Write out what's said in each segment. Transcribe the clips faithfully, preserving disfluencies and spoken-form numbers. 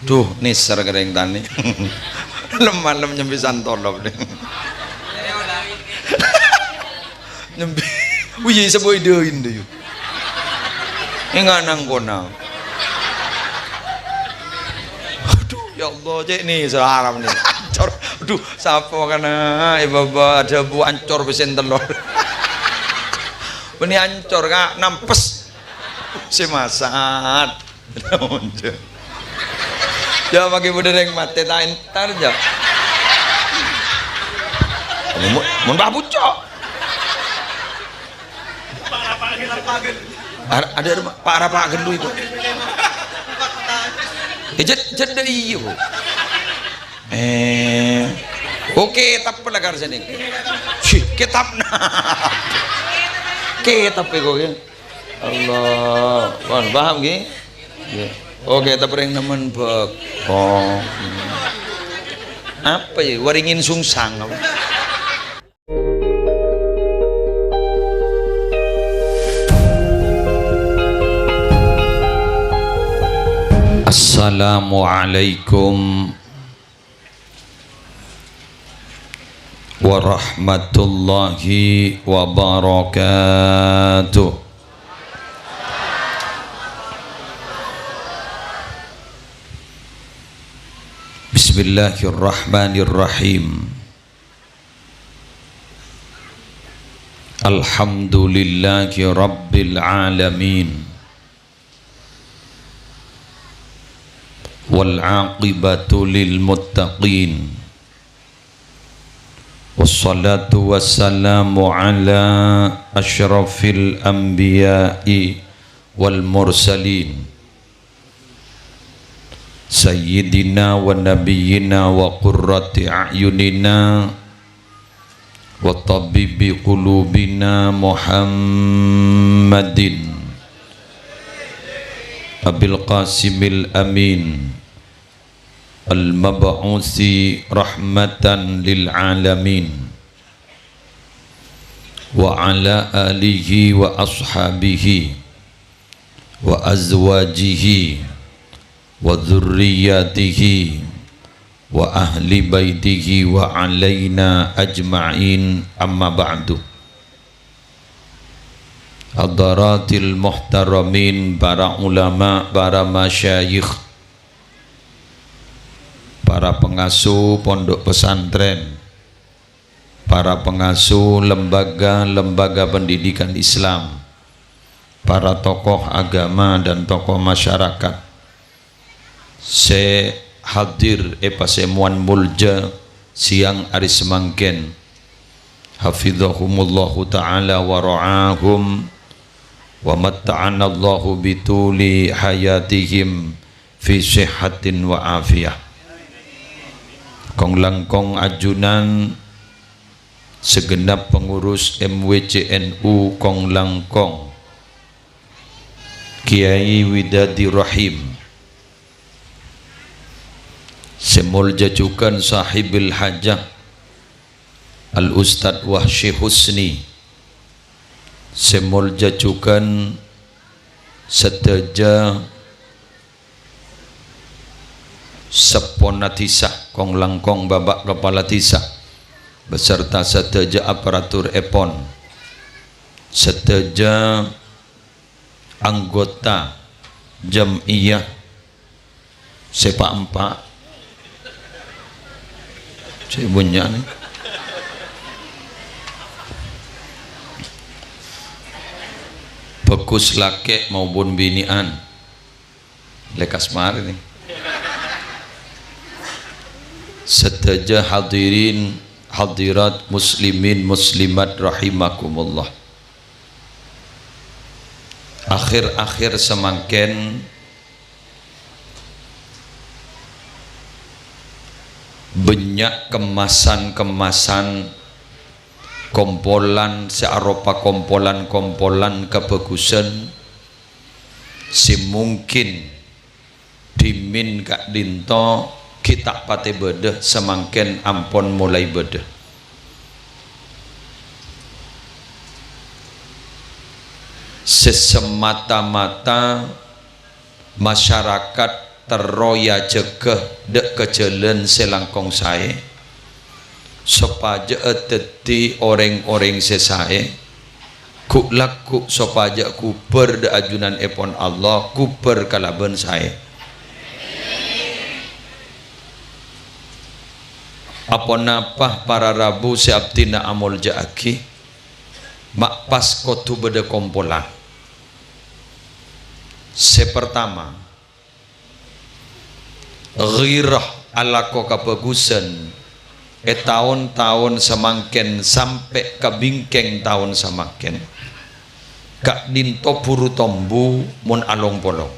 Duh, nèser ka rèng tanè. Lem-malem nyambi santolop, ding. Nyambi. Wih, sebo idain, deh, yu. Enggak nang kona. Aduh, ya Allah, cek nih, seharam nih. Ancor. Aduh, sapa kana? Eh, baba, ada bu ancor pesen telur. Ini ancor, Kak, nampes. Semasat. Ya, bagi budeng matè ta' entar, ya. Mun, mun Pak Pucuk. Ar-, ada, ada, Pak Arapa gendui, Pak. Eh, jed-, jed dha' iyâ, Bu. Eh. Oke, tap pelakar sini. Sih, kitab na. Kitab ya, kok, ya. Allah. Pon, paham, nggih? Nggih. Oke, tap ring nemen bek. Oh. Apa ya? Waringin sungsang apa? Assalamualaikum warahmatullahi wabarakatuh. Bismillahirrahmanirrahim. Alhamdulillahi rabbil alamin. Wal aqibatu lil muttaqin. Wassalatu wassalamu ala asyrafil anbiya'i wal mursalin. Sayyidina wa nabiyyina wa qurrati a'yunina wa tabibi qulubina Muhammadin Abil Qasimil Amin al-mab'usi rahmatan lil alamin, wa ala alihi wa ashabihi wa azwajihi wa dzurriyyatihi wa ahli baitihi wa alaina ajma'in, amma ba'du. Hadaratil muhtaramin, para ulama, para masyayikh, para pengasuh pondok pesantren, para pengasuh lembaga-lembaga pendidikan Islam, para tokoh agama dan tokoh masyarakat sè hadir è pasemowan molja sèyang arè samangkèn. Hafizahumullahu ta'ala wa ra'ahum, wa matta'anallahu bituli hayatihim fi sihhatin wa afiyah. Kong-langkong ajunan segenap pengurus M W C N U kong-langkong, Kiai Widadi Rahim, sè molja jhughân Sahibul Hajah Al Ustadz Wahsy Husni, sè molja jhughân sadhâjâ seppona dhisa, kong-langkong Bapak Kepala Dhisa, beserta sadhâjâ aparatur èpon, sadhâjâ anggota jam'iyah sè pa'-empa', sè bânnya' nè. Bhâghus lakè' maupun binè'an. Lekas marè nè. Sadhâjâ hadirin hadirat muslimin muslimat rahimakumullah. Akhir-akhir samangkèn bânnya' kemasan-kemasan kompolan sè aropa kompolan-kompolan kabhâghusân sè mungkin dhimèn ka'dinto ghi' ta' patè bâdâ, samangkèn ampon molaè bâdâ. Sè semata-mata masyarakat terro èajâgâ dâ' ka jhâlân sè langkong saè, sopajâ'â dhâddhi orèng-orèng sè saè, ghu'-lagghu' sopajâ ghubâr dâ' ajunanèpon Allah, ghubâr kalabân saè. Aponapa para rabu sè abdhina amolja'aghi? Ma' pas kodhu bâdâ kompolan. Sè partama, ghirah alako kabhâghusân è taon-taon samangkèn sampè' ka bingkèng taon samangkèn, ka'dinto buru tombu mon along-polong.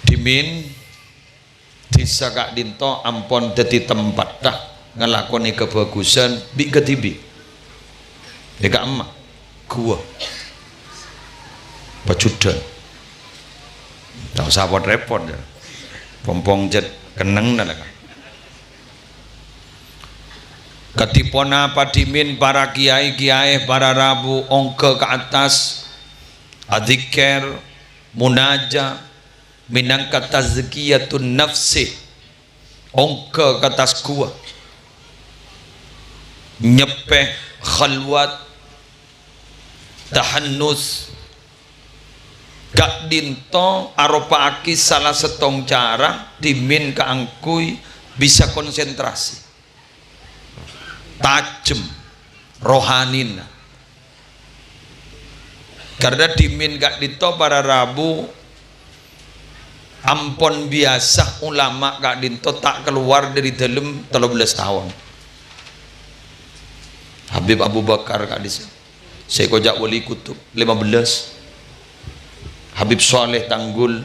Dhimèn dhisa ka'dinto ampon dhâddhi tempatta ngalakonè kabhâghusân bi' kadhibi'. È ka'emma, ghuwâ. Pajudhân. Ta' osa pot-rèpot, ya. Pong-pong cè' kennengnga la, kan. Kadhi ponapa dhimèn para kiyaè-kiyaè, para rabu ongghâ ka attas, adzikir, munaja, mènangka tazkiyatun nafsi, ongghâ ka attas ghuwâ, nyeppè, khalwat, tahannus, ka'dinto aropa'aghi sala sèttong cara dhimèn kaangghuy bisa konsentrasi. Tajem rohanina. Karna dhimèn ka'dinto para rabu ampon biyasa ulama ka'dinto ta' kalowar dâri dâlem tello bellâs taon. Habib Abu Bakar ka'dissa', sè èkoca' Wali Kutub, lèma bellâs. Habib Saleh Tanggul,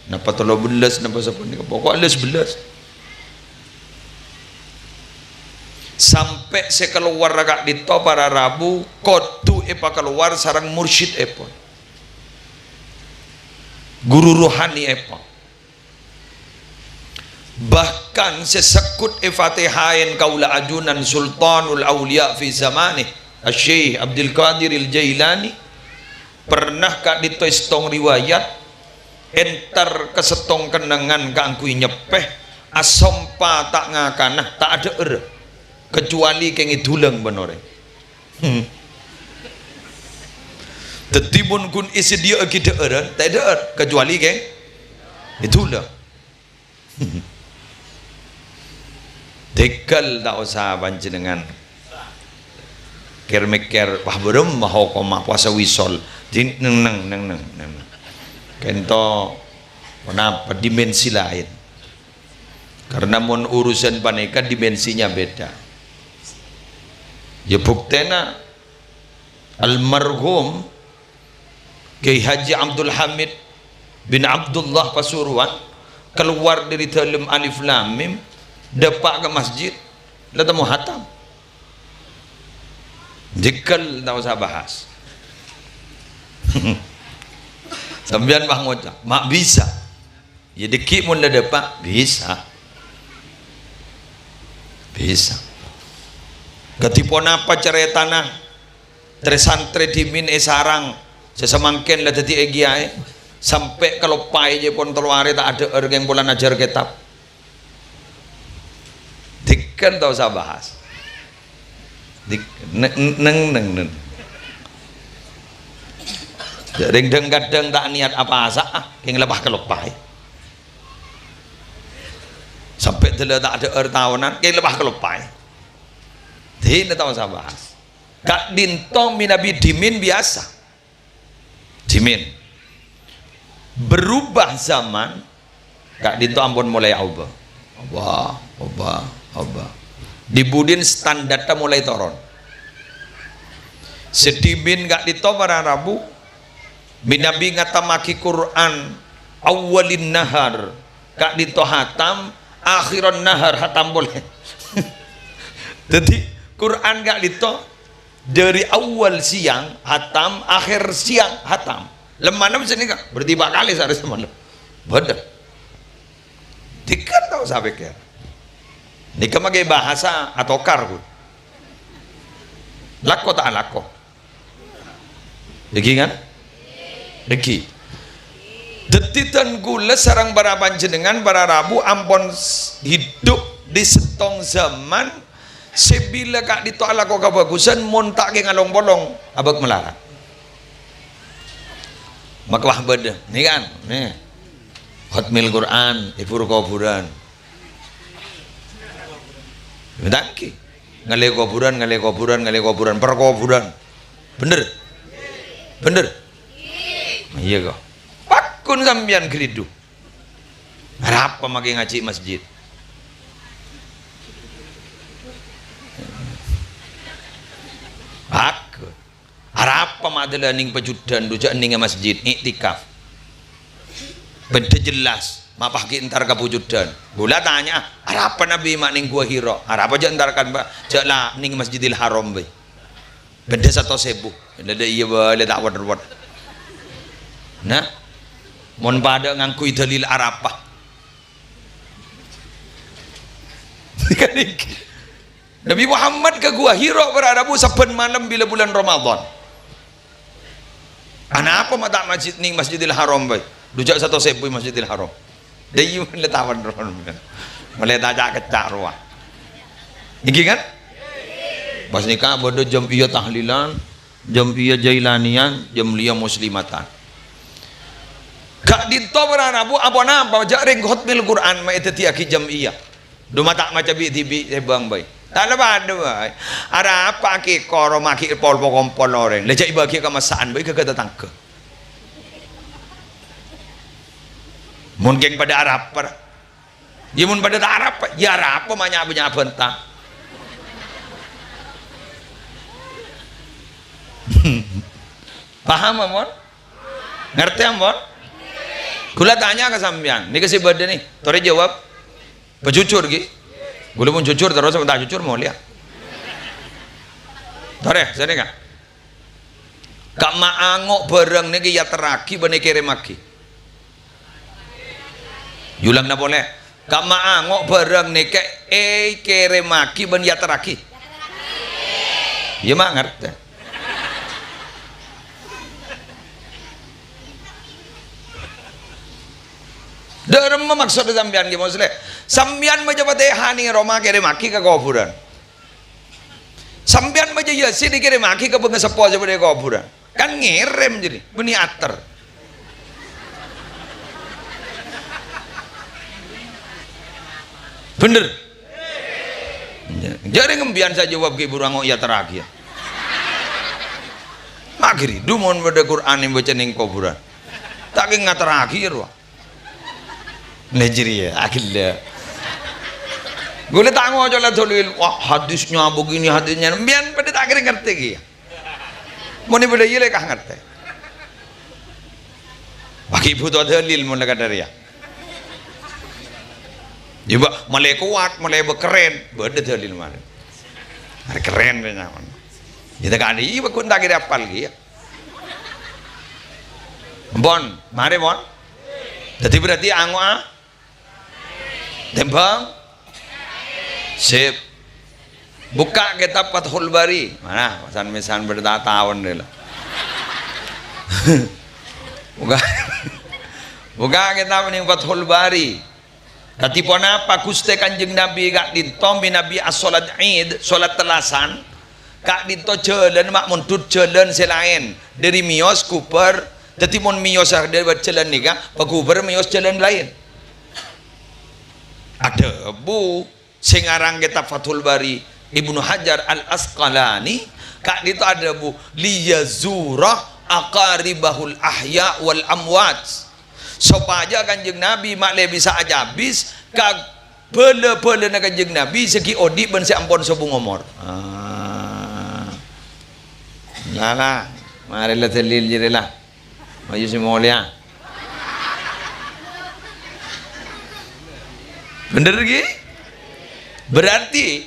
napa tello bellâs, napa sapanèka, pokok lès bellâs. Sampè' sè kalowar ka'dinto para rabu kodhu èpakalowar sareng mursyidèpon, guru rohanièpon. Bahkan sè segghut èfatihaèn kaulâ ajunan Sultanul Auliya fi zamani, Asy-Syaikh Abdul Qadir Al-Jailani, pernah ka'dinto è sèttong riwayat, entar ka sèttong kennengngan kaangghuy nyeppè, asompa ta' ngakana, ta' adhâ'âr, kacuali kèng èdulâng bân orèng. Hmm. Dhâddhi, mon ghun èsadhiyâ'aghi dhâ'ârân, ta' èdhâ'âr, kacuali kèng èdulâng. Dhigghâl ta' osa panjhennengngan kèr-mèkkèr, "Wah, bârâmma hokomma pasa wisol?" Di neng-neng, neng-neng, neng-neng. Ka'dinto ponapa dimensi laèn? Karna mon urusan panèka dimensinya beda. Ya, buktèna almarhum Kiai Haji Abdul Hamid bin Abdullah Pasuruan kalowar dâri dâlem Alif Lam Mim, dâpa' ka masjid, la temmo hatam. Dhigghâl ta' osa bahas. Sampèyan pas ngoca', "Ma' bisa." Ya, dhâggi' mon la dâpa', bisa. Bisa. Kadhi ponapa carètana trè-santrè dhimèn è sarang sè samangkèn la dhâddhi è kiyaè, sampè' kaloppaè jâ pon tello arè ta' adhâ'âr kèng polana ajhâr kètab? Dhigghâl ta' osa bahas. Dik-, ne-, neng, neng, neng. Rèng dhâng-kadhâng ta' niyat apasa'a, kèng la pas kaloppaè. Sampè' dâlla ta' adhâ'âr taonan, kèng la pas kaloppaè. Dhina ta' osa bahas. Ka'dinto mènabi dhimèn biyasa. Dhimèn. Berubah zaman, ka'dinto ampon molaè aobâ. Aobâ, aobâ, aobâ. Dhi-budhina standarra molaè toron. Sè dhimèn ka'dinto para rabu, mènabi ngatammaghi Qur'an awwalin nahar, ka'dinto hatam, akhiran nahar hatam polè. Dhâddhi, Qur'an ka'dinto Dâri awwal sèyang hatam, akhèr sèyang hatam. Lemmana mèsè nèka, berarti empa' kalè saarè samalem. Bhender. Dhigghâl ta' osa pèkkèr. Nèka makè bahasa atokar, Bu. Lako ta' alako? Èngghi, kan? Èngghi. Dinten kaulâ sareng para panjhennengngan, para rabu, ampon s-, hidup di sèttong zaman sè bilâ ka'dinto alako kabhâghusân, mon ta' kèng along-polong, abâk malarat. Maka wah bâdâ, nèka kan, nè. Khatmil Qur'an, èbhuru kobhurân. Èngghi. Ngalè kobhurân, ngalè kobhurân, ngalè kobhurân, perkobhurân. Bhender? Bhender? Iyâ, kok. Paggun sampèyan ghâridhu. Arapa makè ngajhi masjid? Paggun. Arapa ma' dâlâ nèng pajudhân, dhu jhâ' nèng è masjid, iktikaf. Bâdâ jelas, ma' pas ghi' entar ka pajudhân. Kaulâ tanya'a, "Arapa Nabbhi ma' nèng Gua Hira? Arapa jhâ' entar kan, Pak? Jhâ' la nèng Masjidil Haram bhâi." Bâdâ satos èbu. Dâdâ iyâ bâlâ ta' wot-wot. Nah, mon padâ ngangghuy dalil arapa? Nabbhi Muhammad ka Gua Hira para rabu sabbhân malem bilâ bulân Ramadan. Anapa ma' ta' masjid nèng Masjidil Haram bhâi? Dhu jhâ' satos èbu Masjidil Haram. Dâ' iyâ molaè tawon ron. Molaè ta' ca'-kecca' rowa. Èngghi kan? Pas nèka bâdâ jam'iyah tahlilan, jam'iyah jailaniyan, jam'iyah muslimatan. Ka'dinto para rabu aponapa jhâ' rèng khatmil Qur'an ma' èdhâddhiyâghi jam'iyah. Dhu ma' ta' maca bi'-dhibi' sèbâng bhâi. Ta' la padâ bhâi. Arapa akè koro magi' pol-pokompol orèng. La jhâ' èbâghi ka massa'an bhâi ghâghâ tatangghâ. Mon kèng padâ arapa. Iyâ mon padâ ta' arapa, iyâ arapa ma' nya'-bânnya' bhânta. Paham, ampon? Ngartè, ampon? Kaulâ tanya ka sampèyan, nèka sè bâdâ nè, torè jawab. Pajujur, ghi. Kaulâ mon jujur terros, mon ta' jujur, molèya. Torè, sanèka. Kamma ango' bhârâng nèka èyaterraghi bân èkèrèmmaghi? Yulangna polè. Kamma ango' bhârâng nèka èkèrèmmaghi bân èyaterraghi? Iyâ, ma' ngartè. Dâremma maksodda sampèyan, Ki Musleh? Sampèyan maca Fatihah nèng roma kèrèmmaghi ka kobhurân. Sampèyan maca Yasin èkèrèmmaghi ka bângaseppo sè bâdâ è kobhurân. Kan ngèrèm jârèya, bânnè ater. Bhender? Jârèya ngembiyân sè jawab ghi' buru ango' èyaterraghi, yâ. Maghrib, dhu mon bâdâ Qur'an èbâca nèng kobhurân. Ta' kèng ngaterraghi, yâ, rowa. Lah jârèya, aghellâ'. Ghulâ ta' ngoca' la dalil, "Wah, hadisnya begini, hadisnya." Mbiyan padâ ta' kèra ngartè kèya. Mon è bâdâ iyâ lè ka ngartè. Bâgi buto dalil mon la kadhâriyâ. Jhubâ' malè kowat, malè bâ-, kerrèn, bâdâ dalil malè. Arè kerrèn rè nyaman. Jâ ta' kali, iyâ bâ' ghun ta' kèra apal kèya. Ampon, marè, pon. Dhâddhi berarti ango'a tèmbhâng. Sip. Bukka' kètab Fathul Bari. Mana? San-mèsan bâdâ ta' taon rè la. Bukka', bukka' kètab nèng Fathul Bari. Dhâddhi ponapa Ghustè Kanjeng Nabi ka'dinto mènabi as-sholat Id, sholat tellasan, ka'dinto jhâlân ma' mondhut jhâlân sè laèn, dhâri mèyos ghubâr, dhâddhi mon mèyos dhâri jhâlân nèka, paghubâr mèyos jhâlân laèn. Adhâbu sè ngarang kètab Fathul Bari, Ibnu Hajar Al-Asqalani, ka'dinto adhâbu, "Liyazura aqaribahul ahya wal amwat." Sopajâ Kanjeng Nabi ma'lè bisa ajâbis ka bhâlâ-bhâlâna Kanjeng Nabi sè ghi' odi' bân sè ampon sobung omor. Ah. Lah, lah. Marè la dalil jârèya la. Ayo sè molèya. Bhender ghi? Berarti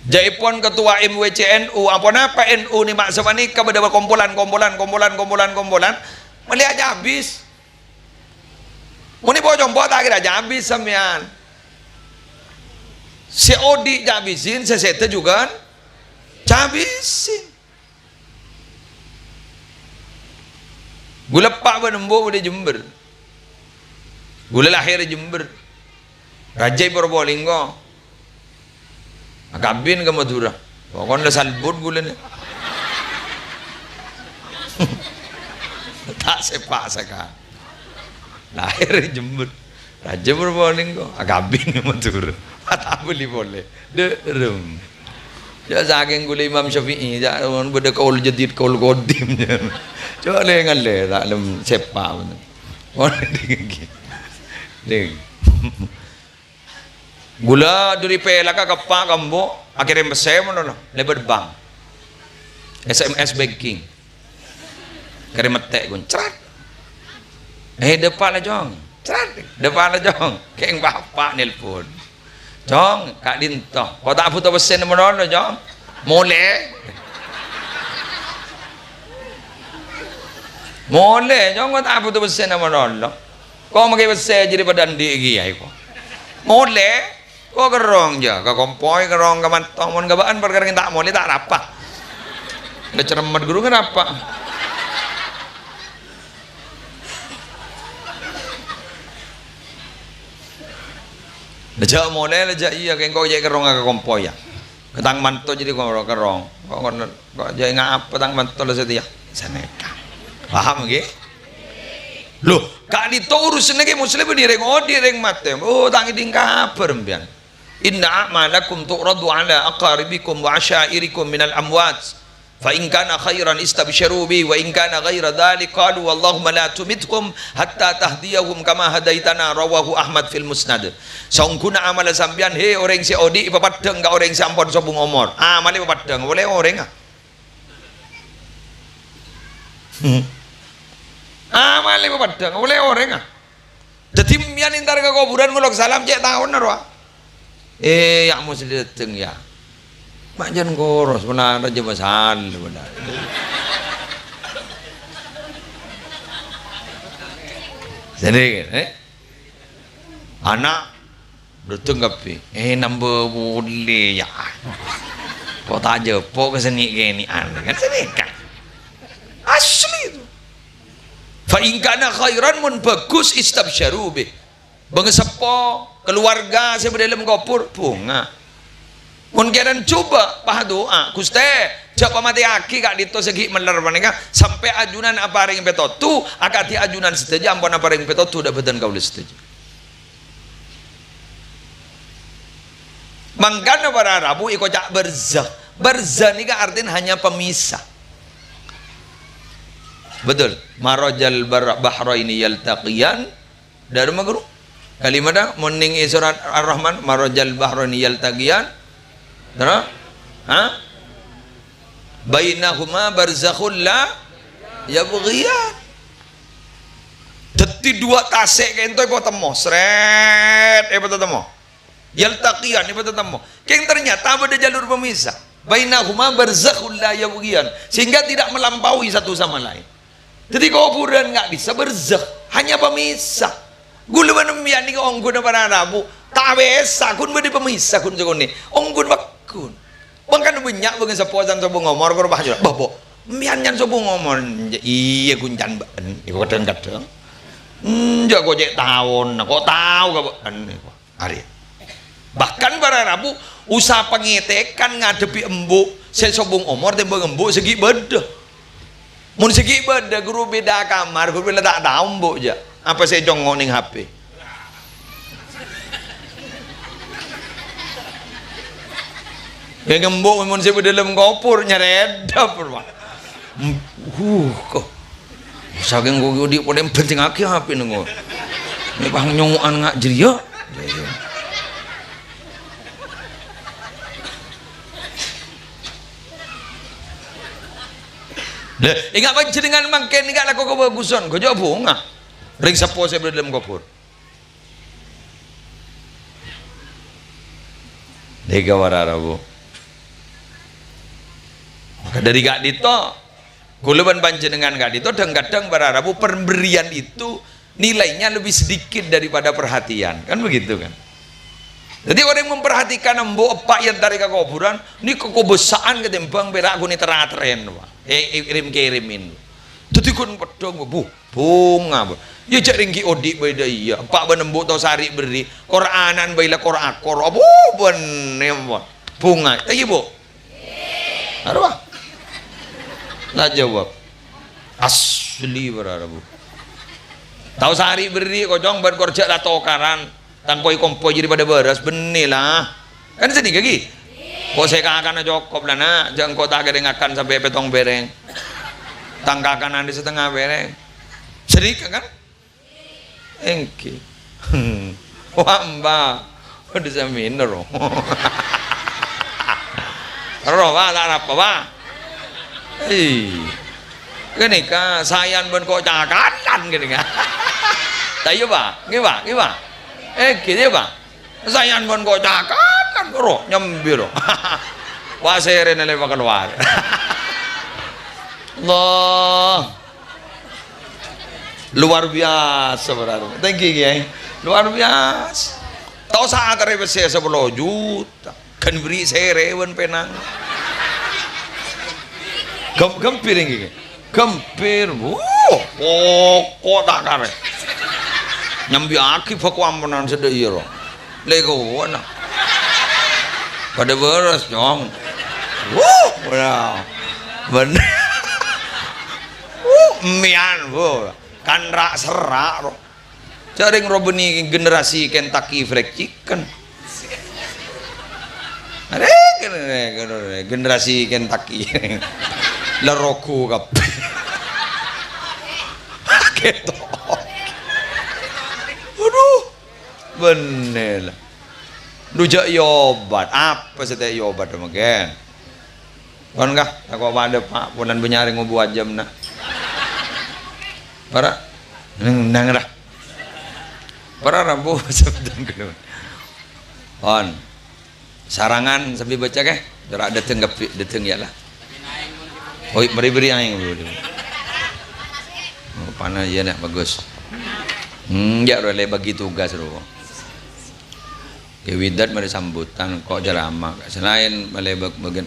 Jâèpon ketua M W C N U, aponapa N U nèka ma' sapanèka bâdâ kompolan, kompolan, kompolan, kompolan, kompolan, malè ajâbis. Mon è po-compo ta' kèra ajâbis sampèyan. Sè odi' jâbisin, sè sèdhâ jhughân jâbisin. Ghulâ eppa' bân embu' bâdâ è Jember. Ghulâ lahèr è Jember. Rajâ è Probolinggo. Akabin ka Madhurâ. Pokokna salbut ghulâ nè. Ta' sèpa' sakalè. Lahèr è Jember. Rajâ Probolinggo. Akabin ka Madhurâ. Atabâli polè. Dâ'rem. Ya, sakèng ghulâ Imam Syafi'i, ya, bâdâ kaul jadid, kaul qadim, ya. Coba lè ngallè, ta' lem sèpa', bener. Ding. Ghulâ dâri Pèlak ka eppa' ka embu', akèrèm pèssè mono, lèbât bank. S M S banking. Kèrèm mèttè', ghun, crat. Eh, dâpa' la, Cong. Crat. Dâpa' la, Cong. Kèng bapa' nelpon. Cong, ka'dinto. Ko' ta' bhuto pèssèna malolo, Cong. Molè. Molè, Cong, ko' ta' bhuto pèssèna malolo. Ko' makè pèssè jârèya padâ andi' kèya, ko'. Molè. Ko' kerrong, jâ, ka kompoy kerrong ka manto. Mon ghâbâ'ân parkara ta' molè, ta' rapa. La ceremmet ghuru ngarapa. La jâ' molè, la jâ' iyâ, kèng ko' jâ' kerrong ka kompoy, ya. Ka tang manto jârèya ko' kerrong. Ko', ko', ko' jâ' ngapa tang manto la satèya. Sanèka. Paham, ghi? Loh, ka'dinto urusanna kè Muslim bânnè rèng odi', rèng matè. Oh, ta' ngèdhing kabhâr, empèyan. "Inna a'malakum tu'radu ala aqaribikum wa asyairikum minal amwat. Fa in kana khairan istabsyaru bi, wa in kana ghaira dzalik qalu, Allahumma la tumitkum hatta tahdiyahum kama hadaitana," rawahu Ahmad fil Musnad. Saongghuna amalla sampèyan, he, orèng sè odi', èpapaddhâng ka orèng sè ampon sobung omor. Amalla èpapaddhâng, polè orèngnga. Hmm. Amalla èpapaddhâng, polè orèngnga. Dhâddhi, empèyan entar ka kobhurân ngolok salam cè' taonna rowa. Eh, ya' Muslim dâteng, ya. Ma' jân koros, bâna rajâ masal, bâna. Jadi, eh? Ana' dâteng kabbhi. Eh, nambâ polè, ya. Ko' ta' jâpo' ka sè nè'-kènè'an. Kan sanèka. Asli itu. Fa in kana khairan, mon bhâghus, istabsyaru bih. Bângaseppo, kaluwarga sè bâdâ è dâlem kobhur, bhunga. Mon kèran jhubâ', pas adu'a, "Ghustè, jhâ' pamatèyaghi ka'dinto sè ghi' mèller panèka, sampè' ajunan aparèng pètodhu, akadhi ajunan sadhâjâ ampon aparèng pètodhu dâ' bhâdhân kaulâ sadhâjâ." Mangkana para rabu èkoca' barzakh. Barzakh nèka artèna hanya pemisah. Betul. Marajal bar-, bahraini yaltaqiyan. Dâ' remma, Ghuru? Kalimatta, mon nèng è surat Ar-Rahman, "Marajal bahraini yaltaqiyan." Terus? Ha? "Bainahuma barzakhul la yabghiyan." Dhâddhi, duwâ' tasè' ka'dinto èpatemmo, srèt, èpatemmo. Yaltaqiyan, èpatemmo. Kèng ternyata bâdâ jalur pemisah. "Bainahuma barzakhul la yabghiyan." Sehingga tidak melampaui satu sama lain. Dhâddhi, kobhurân ka'dissa' barzakh, hanya pemisah. Ghulâ bân empèyan nèka ongghuna para rabu, ta' bisa, ghun bâdâ pemisah, ghun sakonè'. Ongghun pagghun. Mangkana bânnya' bângaseppo can sobung omor, kor pas jâ, "Bâh, Bo', empèyan can sobung omor?" "Iyâ, ghun can bâ'ân." Èko kadhâng-kadhâng. "Enjâ', ko' cè' taonna, ko' tao ka bâ'ân." Arèya. Bahkan para rabu usaha pangètèkan ngadhebbhi embu' sè sobung omor tèmbhâng embu' sè ghi' bâdâ. Mon sè ghi' bâdâ, Ghuru, bhidhâ kamar, Ghuru, bilâ ta' tao embu' jâ'. Apa sè ècongngo' nèng H P? Kèng embu' mon sè bâdâ dâlem kobhur nyarèdhâp, Pak. Em-, huh, ko. Sakèng ko' odi' polè bhântèngaghi H P nèng ko. Nè' pas nyongo'an nga' jârèya. Lah, enga' panjhennengngan mangkèn enga' lako kabhâghusân, ghâjâ' bhunga. Rèng seppo sè bâdâ dâlem kobhur. Nèka para rabu. Maka dâri ka'dinto, kaulâ bân panjhennengngan ka'dinto, dhâng-kadhâng para rabu pemberian itu nilainya lebih sedikit daripada perhatian. Kan begitu, kan? Jadi, orèng memperhatikan embu' eppa' èyantara ka kobhurân, nèka kobâsa'an katèmbhâng pèra' ghun èter-aterrèn, Pak. Eh, eh, kirim-kirimin. Dhâddhi, Ghun peddhâng, Bu. Bhunga, Bu. Iyâ, jhâ' rèng ghi' odi' bhâi dâ' iyâ. Eppa' bân embu' tao sari' berri'. Qur'anan bhâi la kor-akor. Abu, bânnè, Bu. Bhunga. Iyâ, Bu. Arwah. La jawab. Asli, para rabu. Tao sari' berri', kocong, bân kor jhâ' la tokaran. Tang koi-kompoi jârèya padâ bârâs, bânnè la. Kan sanèka, ghi? Ko' sè kakana cokop la, Na'. Jhâ' engko' ta' kèrèng ngakan sampè' pèttong pèrèng. Tang kakana andi' satengnga pèrèng. Sanèka, kan? Èngghi. Wah, Mbah. Udah seminar, oh. Roh, Pak, ta' napa, Pak? Ih. Ghânèka, saèyan bân ko' cakanan ghânèka. Ta' iyâ, Pak? Ngghi, Pak? Ngghi, Pak? Èngghi, iyâ, Pak? Saèyan bân ko' cakanan, roh, nyambi, roh. Wah, sèrèna lè makalowar. Allah. Luar biasa, berarti. Thank you, Kiai. Luar biasa. Tao sakarè pèssè sapolo juta. Ghân bherri' sèrè bân pènang. Gem-, gembhir, ngghi. Gembhir. Wuh, pokok ta' karè. Nyambiyaghi bâk amponan sè dâ' iyâ, roh. Lè kowana. Padâ bârâs, Cong. Wuh, ya. Bân-, wuh, mèyan, wuh. Kan ra'-serra', roh. Jhâ' rèng roh bânnè generasi Kentucky Fried Chicken. Arè, arè, arè, generasi Kentucky. La rogu kabbhi. Gitu. Aduh. Bânnè la. Dhu jhâ' èobât. Apa sè ta' èobât, mangkèn? Pon, kah? Tako' padâ, Pak. Polana bânnya' rèng ngobu ajâm, na'. Para. Neng, neng, ra. Para rabu sabdân kènè. Pon. Sarangan sambi bâca, kè? Jhâ' ra' dâteng kabbhi, dâteng, yâ, la. Oi, bâri'-bâri' aèng. Oh, pana, iyâ, na', bagus. Hmm, jhâ' rowa lè bâgi tugas, rowa. Kè widat marè sambutan, ko' ceramah. Salaèn malè bâg-, bâgiyân.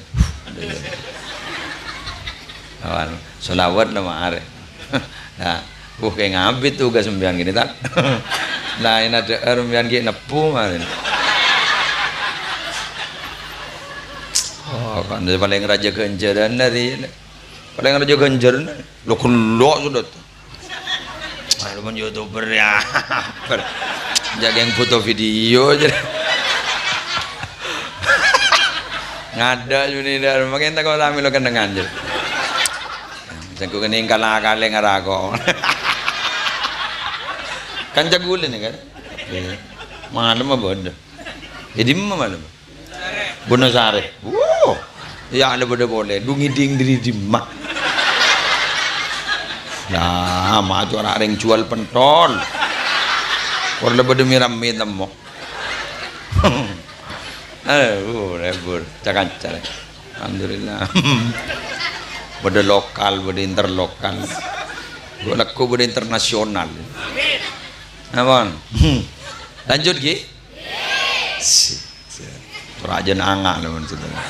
Awan, sholawat la marè. Nah, wuh, kè ngabit tugas sampèyan ghini, Tat. Nah, èna dhâ'âr sampèyan ghi' nebbhu marè. Oh, kan palèng rajâ ghânjhârân arè. Palèng rajâ ghânjhârân. Lo, ghello' sodât. Wah, lu mon YouTuber ya. Jhâ' ghun foto video jâ. Ngadâ' juni dâ', mangkèn tako' ta' mèlo kennengngan jâ. Sèngko' kènèng kala-kalè ngarako. Kanca ghulâ nè, kan? Iyâ. Malem apa bâdâ? È dimma malem? Wonosarè. Wuh. Iyâ, la bâdâ polè. Dhu ngèdhing dâri dimma? Nah, ma' cora' rèng juwâl pentol. Kor la bâdâ mè-rammè temmo. Eh, wuh, lebur. Ca-kanca. Alhamdulillah. Bâdâ lokal, bâdâ interlokal. Ghu-, lagghu bâdâ internasional. Napa? Lanjut, ghi? Si-, si-, rajân anga lho, maksudnya.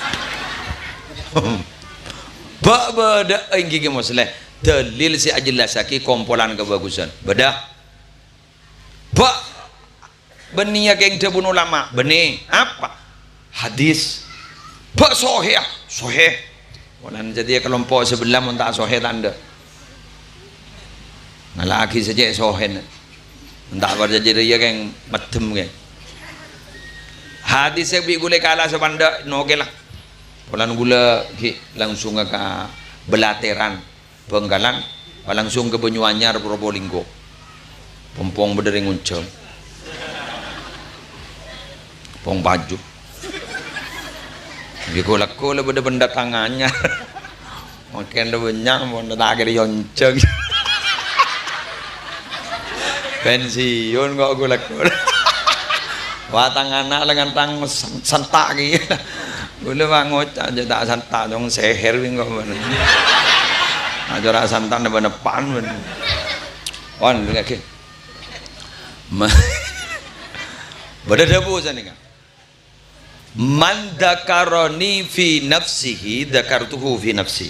Bâ', bâdâ, èngghi, Kè Musleh. Dalil sè ajellassaghi kompolan kabhâghusân. Bâdâ. Bâ', bânnè kèng dhâbuna ulama. Bânnè. Apa? Hadis. Bâ', sohè. Sohè. Polana jâdiyâ kalompo' sabellâ mon ta' sohè ta' endâ'. Ngala'aghi sè cè' sohèna. Mon ta' parcajâ rèya kèng meddhem kèng. Hadis sè bi' ghulâ kala sapandhâ nokèla. Polana ghulâ ghi' langsunga ka Belateran, Bangkalan, pas langsung ka Banyuanyar, Probolinggo. Pong-pong bâdâ rèng ngonjhâng. Pong paju. Ghu-lagghu la bâdâ pendatangan anyar. Mangkèn la bânnya', mon ta' kèra èonjhâng. Pensiun kok ghu-lagghu. Wah, tang ana' la ngantang sen-, senta' kèya. Ghulâ ma' ngoca', jâ' ta' senta', dong seher bhing kok bân. Acara senta' nèpa-nèpa'an bân. Wan, lagi. Ma-, bâdâ dhâbu sanèka. "Man dzakarani fi nafsihi, dzakartuhu fi nafsi."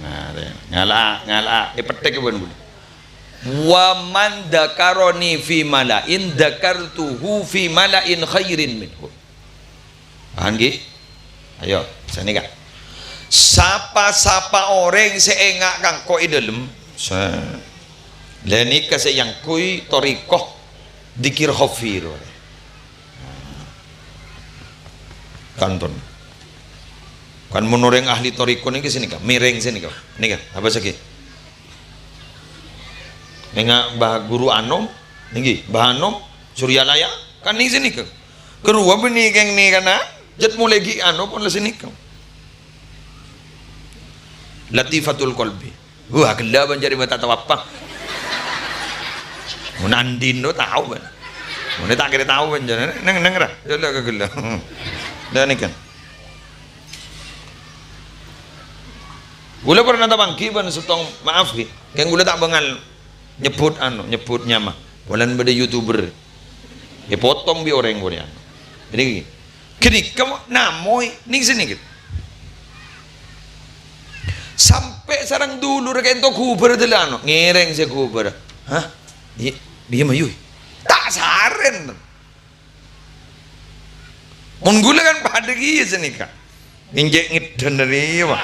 Nah, ngala', ngala', èpetthèk bân ghulâ. "Wa man dzakarani fi mala'in, dzakartuhu fi mala'in khairin minhu." Paham, ghi? Ayo, sanèka. Sapa-sapa orèng sè enga' ka engko' è dâlem, sa-, la nèka sè èangghuy thariqah dzikir khafi, ro. Kantun. Kan mon orèng ahli thariqah nèka sanèka, mèrèng sanèka. Nèka, apa sakè'? Enga' Mbah Guru Anom, nèka, Mbah Anom, Suryalaya, kan nèng sanèka. Karowa bânnè kèng nèkana, jhât molaè ghi' anu pon la sanèka. Latifatul Qalbi. Wah, ghellâ' bân jârèya mata tawapa. Mon andi'na tao bân. Mon ta' kèra tao bân jârèya. Neng, neng ra. Jâ' la ghellâ'. Lah nèka. Ghulâ pernah tapangghi bân sèttong, maaf, ghi. Kèng ghulâ ta' bângal nyebbhut anu, nyebbhut nyama. Polana bâdâ YouTuber. Èpotong bi' orèng polè anu. Jadi, ghânèka mo-, namoy nèng sanèka. Sampè' sareng dulur ka'dinto ghubâr dâlâno, ngèrèng sè ghubâr. Hah? Iyâ, iyâ, mayu. Ta' sarèn. Mon ghulâ kan padâ kèya sanèka. Ngènjhek ngèdhân rèya, Pak.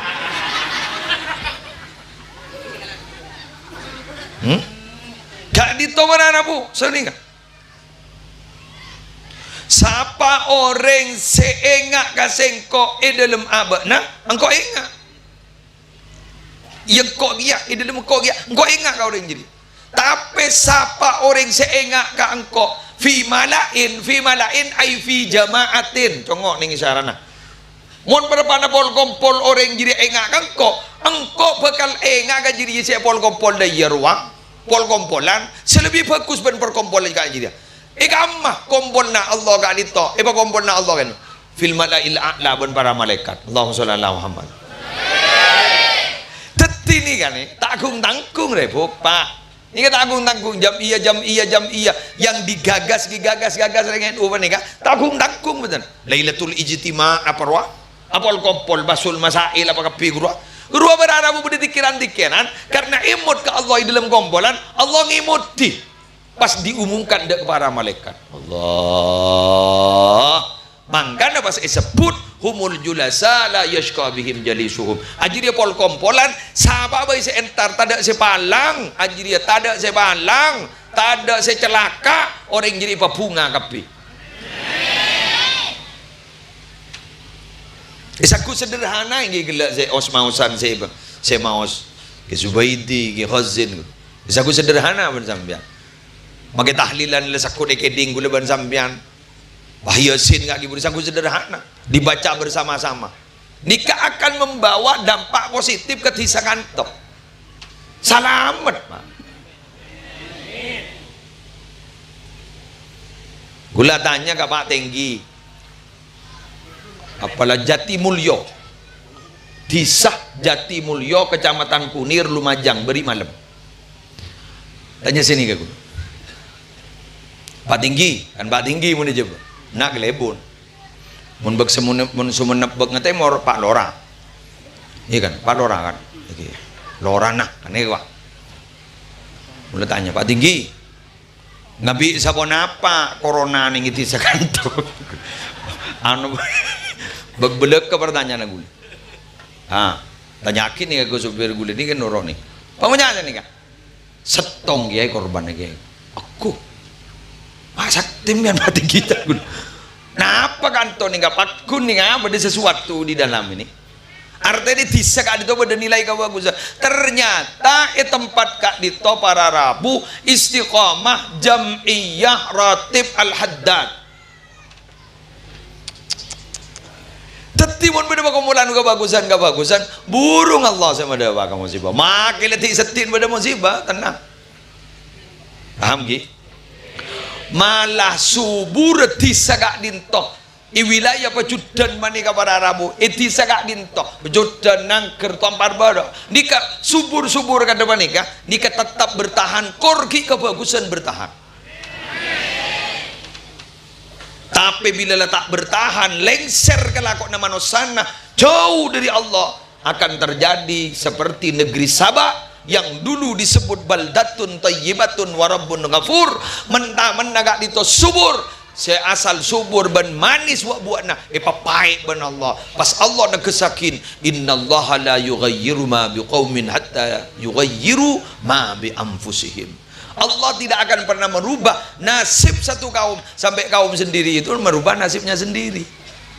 Hmm? Ka'dinto mara rabu sanèka. Sapa orèng sè enga' ka sèngko' è dâlem abâ'na, engko' enga'. Iyâ, engko' kèya, è dâlem engko' kèya, engko' enga' ka orèng jârèya. Tapè sapa orèng sè enga' ka engko', fi mala'in, fi mala'in, ai fi jama'atin. Congo' nèng isarana. Mon parappa'na pol-kompol orèng jârèya enga' ka engko', engko' bhâkal enga' ka jârèya sè pol-kompol dâ' iyâ rowa, pol-kompolan sè lebbi bhâghus bân pol-kompolan ka jârèya. È kamma kompolna Allah ka'dinto, èpakompolna Allah kan fil mala'il a'la bân para malaèkat. Allahumma sholli ala Muhammad. Dhâddhi nèka nè, ta' gung-tanggung rè, Bu, Pak. Nèka ta' gung-tanggung, jam'iyah, jam'iyah, jam'iyah yang digagas, digagas, gagas rèng N U panèka, ta' gung-tanggung bhunten. Lailatul Ijtima' apa rowa? Apol-kompol, Basul Masail apa kabbhi ghâruwa? Ghâruwa bârâ' rabu bâdâ dhikir-dhikirân, karna èmot ka Allah è dâlem kompolan, Allah ngèmodi. Pas diumumkan dâ' para malaèkat. Allah. Mangkana pas èsebbhut, "Humul julasa la yasyqa bihim jalisuhum." Ajârèya pol-kompolan, sapa bhâi sè entar tadâ' sè palang, ajârèya tadâ' sè palang, tadâ' sè calaka', orèng jârèya pabhunga kabbhi. Èsangghu sederhana ènggi ghellâ' sè os-maosan sè, sè maos Ki Zubaidi, Ki Khazin. Èsangghu sederhana bân sampèyan. Makè tahlilan la sangghu èkèdhing ghulâ bân sampèyan. Wah, Yasin ka'dinto èsangghu sederhana. Dibaca bersama-sama. Nèka akan membawa dampak positif ka dhisa ka'dinto. Salamet, Pak. Ghulâ tanya ka Pak Tenggi. Apala Jatimulyo. Dhisa Jatimulyo, Kecamatan Kunir, Lumajang, bâri' malem. Tanya sini ka ghulâ. Pak Tenggi, kan Pak Tenggi mon èjâwâb. Na' kalèbun. Mon bâk Sumenep, mon Sumenep bâk ngatèmor, Pak Lora. Iyâ kan, Pak Lora kan. Iki. Lorana, kan nèko, Pak. Ghulâ tanya, "Pak Tenggi, ngabi' saponapa corona nèng è dhisa ka'dinto?" Anu, bâk-bâlâkka partanyaan ghulâ. Ha, tanya'aghi nèka ka sopir ghulâ nèka noro' nèka. Pamanya'an nèka. Sèttong kèyaè korban kèyaè. Aku. Masak timyan mati kita ghulâ. Napa ka'dinto nèka, pagghun nèka bâdâ sesuatu di dalam ini? Artèna dhisa ka'dinto bâdâ nilai kabhâghusân. Ternyata è tempat ka'dinto para rabu istiqomah jam'iyah ratib al-haddad. Dhâddhi mon bâdâ pakompolan kabhâghusân-kabhâghusân, burung Allah sè madâpa ka musibah. Makè la dhi'-seddhi'na bâdâ musibah, tenang. Paham, ghi? Malah subur dhisa ka'dinto. È wilayah Pajuddhân panèka para rabu, è dhisa ka'dinto, Pajuddhân, Nangghâr, Tompar Bârâ'. Nèka subur-subur kadhâ' panèka, nèka tetep bertahan, kor ghi' kabhâghusân bertahan. Tapè bilâ la ta' bertahan, lèngsèr kalakowanna manossana, jâu dâri Allah, akan terjadi seperti negeri Saba yang dulu disebut baldatun thayyibatun wa rabbun ghafur, menta-, menna ka'dinto subur, sè asal subur bân manis wa'-buwa'na èpapaè' bân Allah. Pas Allah neggessaghi, "Innallaha la yughayyiru ma biqaumin hatta yughayyiru ma bi anfusihim." Allah tidak akan pernah merubah nasib satu kaum sampai kaum sendiri itu merubah nasibnya sendiri.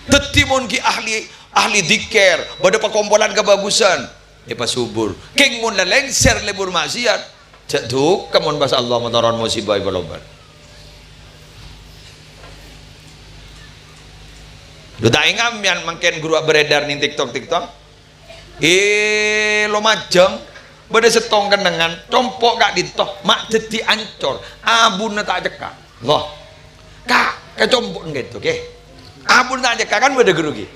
Dhâddhi mon ghi' ahli, ahli dzikir, bâdâ pakompolan kabhâghusân, èpasubur. Kèng mon la lèngsèr lebur maksiat, jhâ' duka mon pas Allah matoron musibah èpalobat. Lho, ta' enga' sampèyan mangkèn ghuru beredar neng TikTok, TikTok? Eh, Lumajang, bâdâ sèttong kennengngan, compo' ka'dinto, ma' dhâddhi ancor, abuna ta' cekka'. Loh, Ka', ka compo' engghâ' itu, Kè. Abuna ta' cekka', kan bâdâ ghuru, Kè.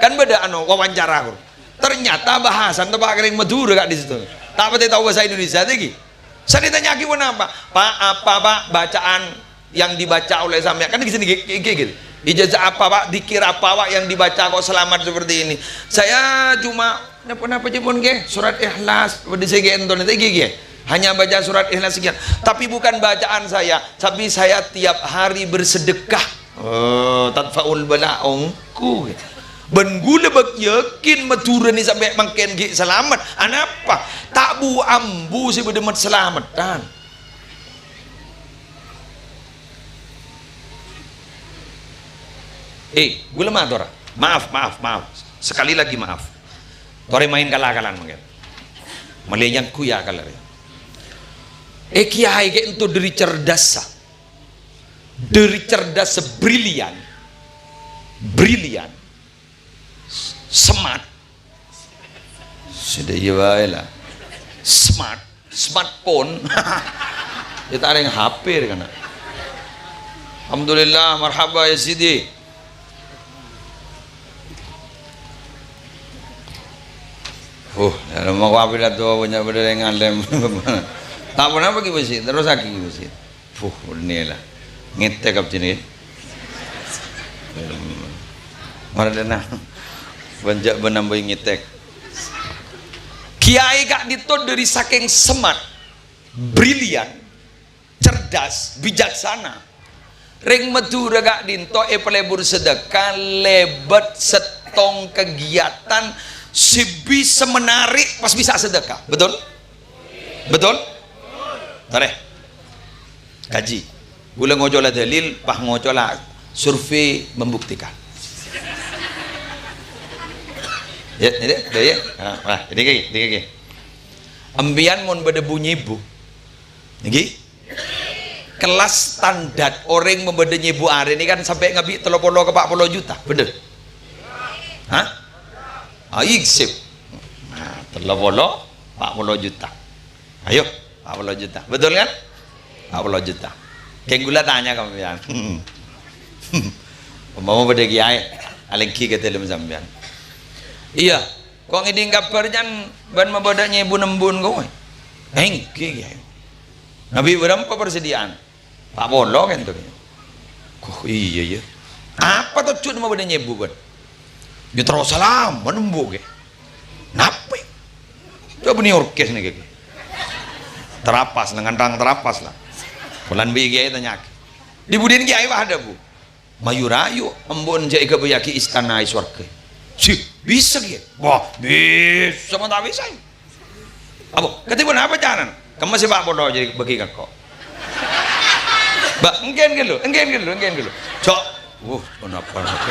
Kan bâdâ, anu, wawancara, ghuru. Ternyata bahasana, Pak, kèng Madhurâ ka'dinto. Ta' patè tao bhâsa Indonesia, tè, Kè. Sè ètanya'aghi ponapa? "Pak, apa, Pak, bacaan yang dibaca oleh sampèyan?" Kan ghi' sènè, ghi', ghi', ghi'. "Ijazah apa, Pak? Dzikir apa, Pak, yang dibaca kok selamat seperti ini?" "Saya cuma, napa, napa, cèpon, Kè? Surat Ikhlas." Bâdâ sè ghi' ènton, tè, ghi', ghi'. "Hanya baca surat Ikhlas sekian." "Tapi bukan bacaan saya, tapi saya tiap hari bersedekah." Oh, tadfa'ul bala ongghu. Bân ghulâ bâk yakin Madhurâ nè sampè' mangkèn ghi' salamet. Anapa? Ta' bu-ambu sè bâdâ mat-, salameddhân. Eh, ghulâ mator. Maaf, maaf, maaf. Sekali lagi maaf. Torè maèn kal-akalan mangkèn. Malè nyanggu ya akal rè. Eh, kiyaè ka'dinto dâri cerdassa. Dâri cerdassa brilian, brilian, smart, sè dâ' iyâ bhâi la, smart, smartphone, ya ta' rèng H P rè kana. Alhamdulillah, marhaba ya Sidi. Oh, ya, mau apa dah tuh, banyak bâdâ rèng ngalem. Ta' ponapa ghi' bâsi, terros lagi ghi' bâsi. Puh, bânnè la. Ngètèk abdhina, ghi. Mara dâna. Bânjâ' bân ambai ngètèk. Kiyaè ka'dinto dâri sakèng smart, brilian, cerdas, bijaksana. Rèng Madhurâ ka'dinto èpalebur sedekah lèbât sèttong kegiatan sè bisa menarik pas bisa sedekah. Betul? Betul? Torè. Kaji. Ghulâ ngocola dalil, pas ngocola survei membuktikan. Ya, ini, udah ya. Nah, nah, ini ghi, ini ghi. Empèyan mon bâdâ bu nyèbu. Ngghi? Kelas standar orèng mon bâdâ nyèbu arè nèka kan sampè' ngabi' tello polo ka pa' polo juta, bhender? Hah? Ah, iksip. Nah, tello polo, pa' polo juta. Ayo, pa' polo juta. Betul kan? Pa' polo juta. Kèng ghulâ tanya ka sampèyan. Umpama bâdâ kiyaè, alèngghi ka dâlem sampèyan. Iyâ, ko' ngèdhing kabhâr can bân mabâdâ nyèbu nembun kowe? Èngghi, Kè. Ngabi' bârâmpa parsadhiyâ'ân? Pa' polo kan to, Kè. Koh, iyâ, iyâ. Apa tojjhuna mabâdâ nyèbu, bân? Yâ terro salaman embu', Kè. Napè? Coba ni orkes nèka, Kè. Terapas, nangantang terapas la. Polana bi' kiyaè tanya'aghi. Di budina kiyaè wah ada, Bu. Mayu-rayu, embu'en jhâ' èghâbâyyaghi istana è sowarghâ. Sih, bisa, Kè? Wah, bisa, ma' ta' bisa. Apa? Kadhi ponapa carana? Kemma sè pa' polo jhâ' èbâghi ka engko'. Ba, engghân ghâllu, engghân ghâllu, engghân ghâllu. Jhâ', wuh, ponapa, ponapa.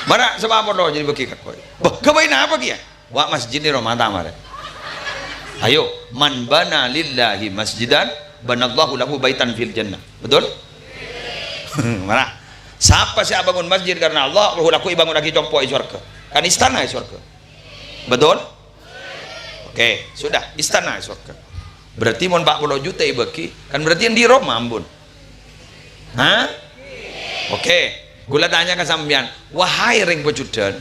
Mara sè pa' polo jhâ' èbâghi ka engko'. Bâh, ghâbây napa kèya? Wa' masjid nèro mata marè. Ayo, "Man bana lillahi masjidan, banallahu lahu baitan fil jannah." Betul? Mara. Sapa sè abângon masjid karna Allah, roh laku èbângonnaghi compo' è sowarghâ. Kan istana è sowarghâ. Betul? Oke, sudah, istana è sowarghâ. Berarti mon pa' polo juta èbâghi, kan berarti andi' roma, ampon. Hah? Oke, ghulâ tanya ka sampèyan, wahai rèng pajudhân.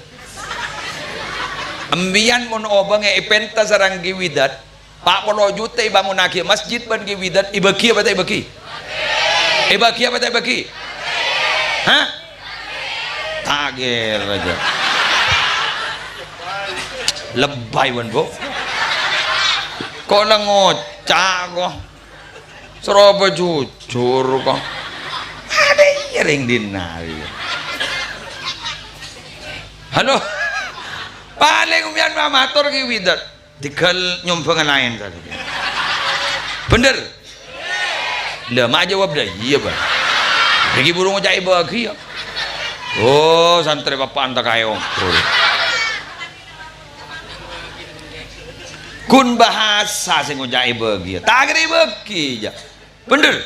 Empèyan mon obângè èpènta sareng Kè Widat, pa' polo juta èbângonnaghi masjid bân Kè Widat, èbâghi apa ta' èbâghi? Èbâghi apa ta' èbâghi? Hah? Ta' kèra jâ. Lebay, bân, Bu. Kok la ngoca', kok. Soro apa jujur, kok. Ada iya rèng dinna, iya. Halo. Palèng sampèyan mamator ki widat. Tigal nyombhângan laèn tadi. Bhender? Lah, ma' jawab dah, iyâ, Bang. Nèka buru ngoca'è bâghi, ya. Oh, santrè bapa'an ta' kaè ongkol. Ghun bahasa sè ngoca'è bâghi, ya. Ta' kèra bâghi, ya. Bhender?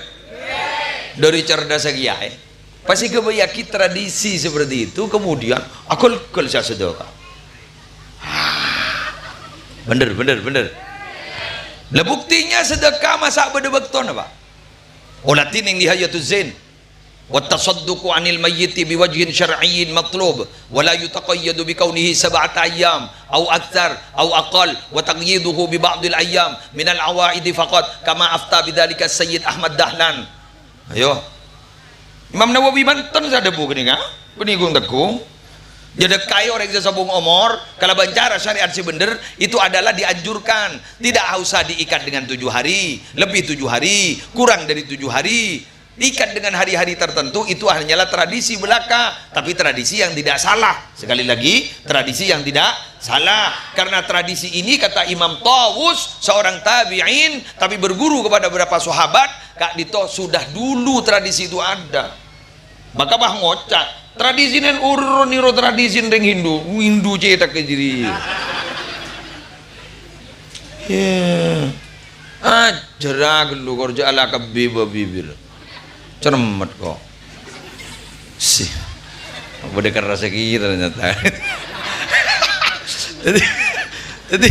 Dari cerdas kiyaè. Pasti kebayaki tradisi seperti itu, kemudian agel-gel sè sedekah. Bhender, bhender, bhender. Lah, buktinya sedekah masa' bâdâ bâktona, Pak? Olatè neng Nihayatuz Zain. "Wa tasadduqu 'anil mayyiti biwajhin syar'iyyin matlub, wa la yutaqayyadu bi kaunihi sab'ata ayyam au aktsar au aqall, wa taqyiduhu bi ba'dil ayyam minal awaidi faqat, kama afta bidzalika Sayyid Ahmad Dahlan." Ayo. Imam Nawawi mantèn sè adhâbu ghânèka. Bânnè ghun-tegghu. Jadi, kaè orèng sè sobung omor, kalabân cara syariat sè bhender, itu adalah dianjurkan. Tidak usah diikat dengan tujuh hari, lebih tujuh hari, kurang dari tujuh hari. Ikat dengan hari-hari tertentu, itu hanyalah tradisi belaka, tapi tradisi yang tidak salah. Sekali lagi, tradisi yang tidak salah. Karena tradisi ini, kata Imam Tawus, seorang tabi'in, tapi berguru kepada beberapa sahabat, ka'dinto sudah dulu tradisi itu ada. Maka pas ngoca', tradisina oro nèro tradisina rèng Hindu, Hindu cèthagghâ jârèya. Yâ. Ajhârâ ghâllu, kor jhâ' la kabbhi bâbibir. Cermet, kok. Sih. Bâdâ kerrassa kèya ternyata. Jadi, jadi,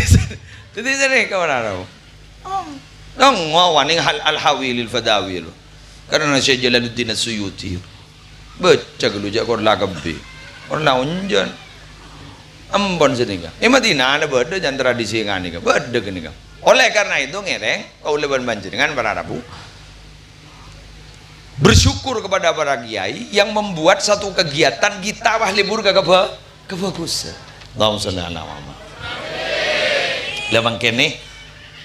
jadi sering ke mana, Ram? Oh. Nong, wani hal al-hawi lil fadawi lo. Karena Syekh Jalaluddin As-Suyuti. Baca ghâllu jhâ' kor la kabbhi. Kor la onjhân. Ampon sanèka. È Madinah la bâdâ jhân tradisi ghânèka. Bâdâ ghânèka. Oleh karena itu ngèrèng, kaulâ bân panjhennengan para rabu bersyukur kepada para kiai yang membuat satu kegiatan kita wah libur ka kebha-, kebagusan. Allahumma sholli ala Muhammad. Lah mangkènè,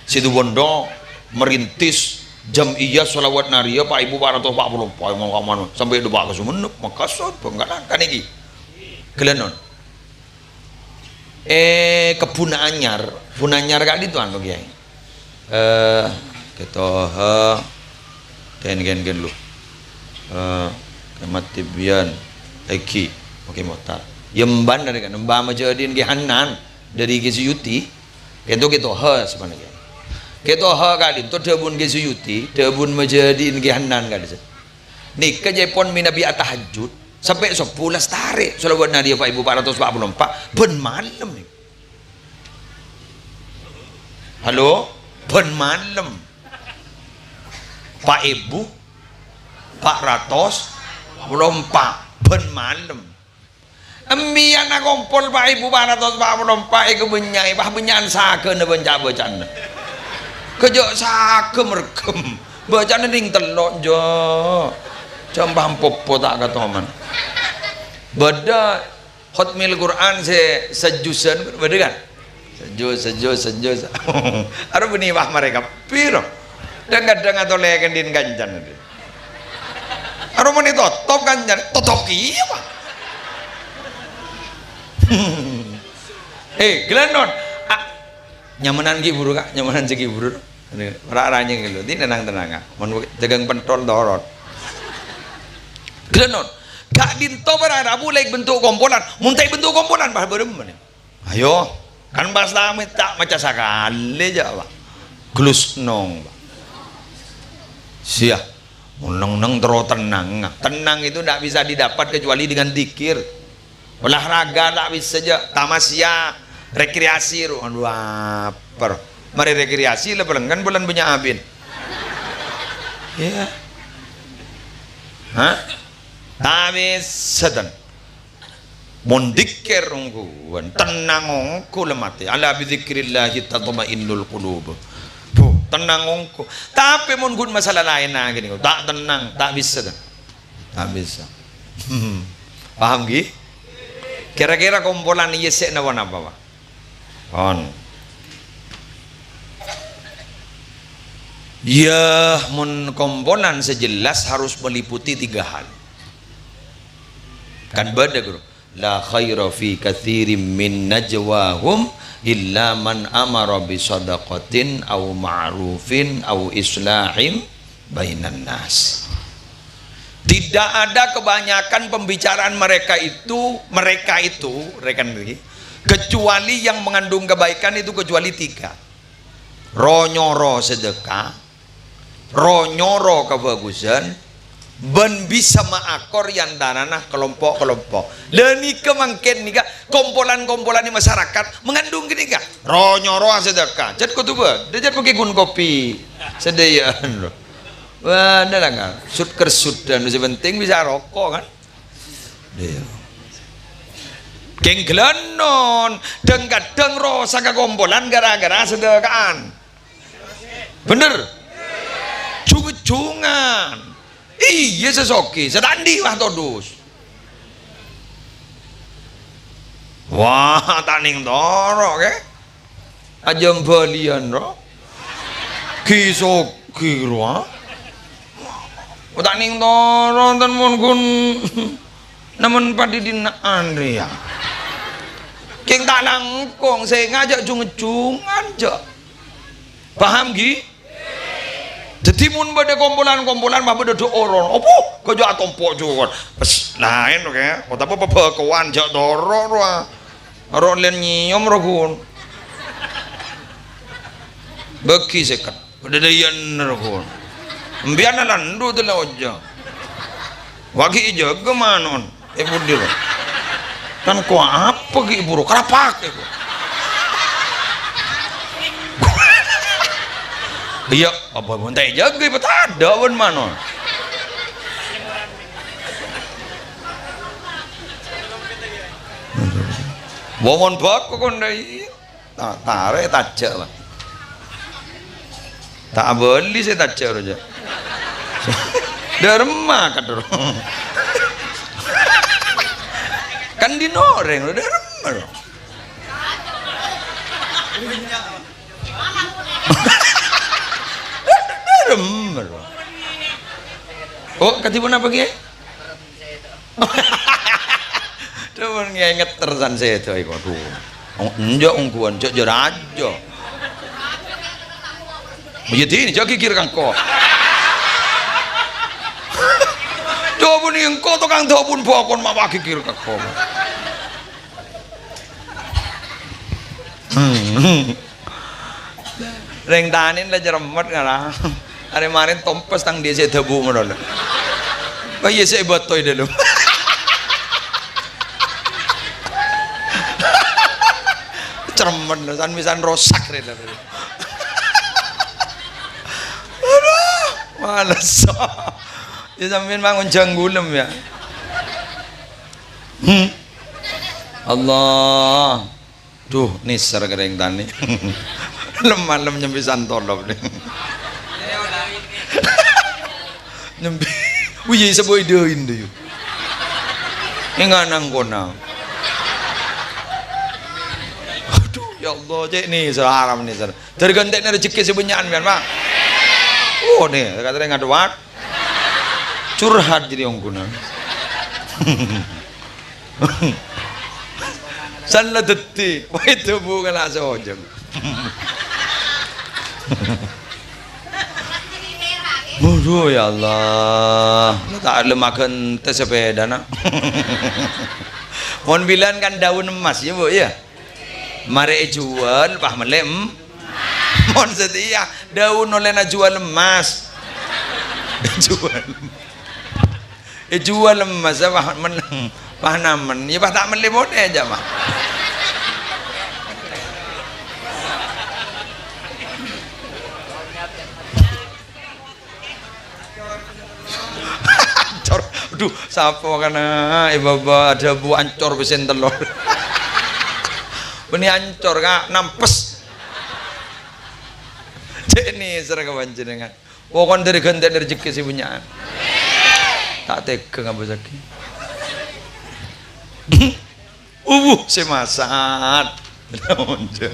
Situbondo merintis jam'iyah shalawat nariyah, Pak Ibu, empat ratus empat puluh empat, sampè' dâpa' ka Sumenep, Makassar, Bangkalan, kan iki. Ghellâ' non. Eh, Kebun Anyar, Kebun Anyar ka'dinto anu, Kiai. Eh, Ketoha, ken, ken, ken lu. Eh, Kemat Tibyan, Egi, oke, Motar. Yemban dari kan, Mbah Majadin Ki Hanan, dari Ki Suyuti. Kento Ketoha sebenarnya. Ketoha ka'dinto dhâbuna Ki Suyuti, dhâbuna Majadin Ki Hanan ka'dinto. Nèka jhâ' pon mènabi atahajjud, sampè' sobbhu lastarè, shalawat nariyah Pak Ibu empat ratus empat puluh empat, bân malem nèka. Halo? Bân malem. Pak Ibu, empat ratus empat puluh empat, bân malem. Empèyan akompol, Pak Ibu, empat ratus empat puluh empat, èkabânnya'è, pas bânnya'an saghâna bân ca'-bâca'anna. Kejjhâ' saghâ merghem. Bâca'anna nèng tello', jhâ'. Jhâ' mbah popo ta' katoman. Bâdâ khotmil Qur'an sè sajuzan, bâdâ kan? Sajuz, sajuz, sajuz. Arè bânnè wah marè kabbhi, ro. Dhâng-kadhâng atolè kèndhin kancana. Arè mon ètotop kancana, totop kèya, Pak. Eh, ghellâ' non. Ah, nyamanan ghi' buru, Ka'. Nyamanan sè ghi' buru. Ra-, ranyèng ghâllu. Dhi' tenang-tenang, Ka'. Mon dhâghâng pentol torot. Ghellâ' non. Ka'dinto para rabu la èbhânto kompolan. Mon ta' èbhânto kompolan, pas bârâmma nè. Ayo, kan pas la mènta maca sakalè jhâ', Pak. Glus nong, Pak. Siya, neng-neng terro tenang. Tenang itu ndak bisa didapat kecuali dengan dzikir. Olahraga ndak bisa jhâ', tamasya, rekreasi, ro. Aduh, lapar. Marè rekreasi, la palengngan bulân bânnya' abin. Iya. Hah? Ta' bisa, ten. Mon dzikir ongghuwân, tenang ongghu la matè. "Ala bidzikrillahi tatmainnul qulub." Bu, tenang ongghu. Tapè mon ghun masalah laènna ghâniko, ta' tenang, ta' bisa, ta'? Ta' bisa. Paham, ghi? Kira-kira kompolan iyâ sè napa-napa, Pak? On. Ya, mon kompolan sè jelas harus meliputi tiga hal. Kan bâdâ, Guru. "La khaira fi katsirin min najwahum illa man amara bi shadaqatin aw ma'rufin aw islahim bainan nas." Tidak ada kebanyakan pembicaraan mereka itu, mereka itu, rekan ini, kecuali yang mengandung kebaikan itu kecuali tiga. Ro-nyoro sedekah, ro-nyoro kabhâghusân, bân bisa maakor è antarana kalompo'-kalompo'. Lha nèka mangkèn nèka kompolan-kompolan è masyarakat mengandung ghânèka. Ro-nyoro asedekah. Jhât kodhu bâ-, jhât paghi ghun kopi sadhâjâna, ro. Wah, nèka kan. Sut-kersut dan sè penting bisa roko', kan? Iyâ. Kèng ghâlânon, dhâng-kadhâng rosak kompolan gara-gara sedeka'an. Bhender? Jung-jungan. Iyâ, sè soghi, sè ta' andi' wah todus. Wah, ta' nèng toro', kè? Ajâm bâliyân, ro. Ghi soghi, ro, ah. Wah, ta' nèng toro', enten mon ghun nèmon padhidhina'an rèya. Kèng ta' langkong, sè ngajhâk jung-jungan, jhâ'. Paham, ghi? Dhâddhi, mon bâdâ kompolan-kompolan, ma' bâdâ dâ' oron. Apa? Kajâ atompo' jhuwâr. Pes, laèn, oke. Otapa pabhâkowan, jhâ' toro', rowa. Aro lèn nyèyom, ro, ghun. Bâghi sèket. Padâ dâ' iyân, ro, ghun. Embiyân alandu' tella ojâ. Wa' ghi' èjâgâ mano'na. È budi, ro? Kan kowa apa ghi' buru karapak, è, ro? Iyâ, apa mon ta' èjâgâ, èpatadâ' bân mano'. Wah, mon bâko kon dâ' iyâ. Ta-, tarè tajâ', Pak. Ta' abâli sè tajâ', ro, jâ'. Dâ' remma kadhâr. Kan dhin orèng, ro, dâ' remma, ro. Dâ' remma, ro. Oh, kadhi ponapa, Kè? Dâ' mon ngèngèt terrosan sèdhâ iku, adhu. Ong-, enjâ' ongghuwân, jâ', jâ' rajâ. Iyâ, dhin, jâ' ghighir ka engko'. Dâ' mon engko' tokang dâbuna bâkon ma' ghighir ka engko'. Hmm. Rèng tanè la cermet ngala. Arè marèn tompes tang dhi' sè dâbu ngono lho. Kok iyâ sè bâto è dâlem. Cermet lho, san-, misan rosak rè lho. Aduh, males. Yâ sampèyan bangun jang gulem yâ. Hmm. Allah. Duh, nèser ka rèng tanè. Lem-malem nyembi santolop, nè. Nyembi. Wih, sè boy dâin, dâ, yu. Ènga' nang kona. Aduh, ya Allah, cè' nèser, haram nèser. Dâri ghântèna rejhekkè sè bânnya'an, mèyan, Pak. Oh, nè, kata rèng adwat. Curhat jadi ongguna. San la dhâddhi, wah, dâbu ngala' sojeng. Waduh, ya Allah. La ta' lem aghântè sapèdana. Mon bilân kan daun emas, ya, Bu, ya? Marè èjhuwâl, pas mellè, em-, mon satèya, daun ollèna jhuwâl emmas. Èjhuwâl. Èjhuwâl emmas, pas men-, pas namen. Yâ, pas ta' mellè monè jâ', Pak. Ancor. Aduh, sapa kana? Eh, baba, dâbu ancor pèssèna tello'. Bânnè ancor, Ka', nampes. Cè' nèser ka panjhennengngan. Pokon dâri ghântèna rejhekkè sè bânnya'an. Ta' tegghâ ngabâssaghi. Uwuh, sè masat. Onjhâ.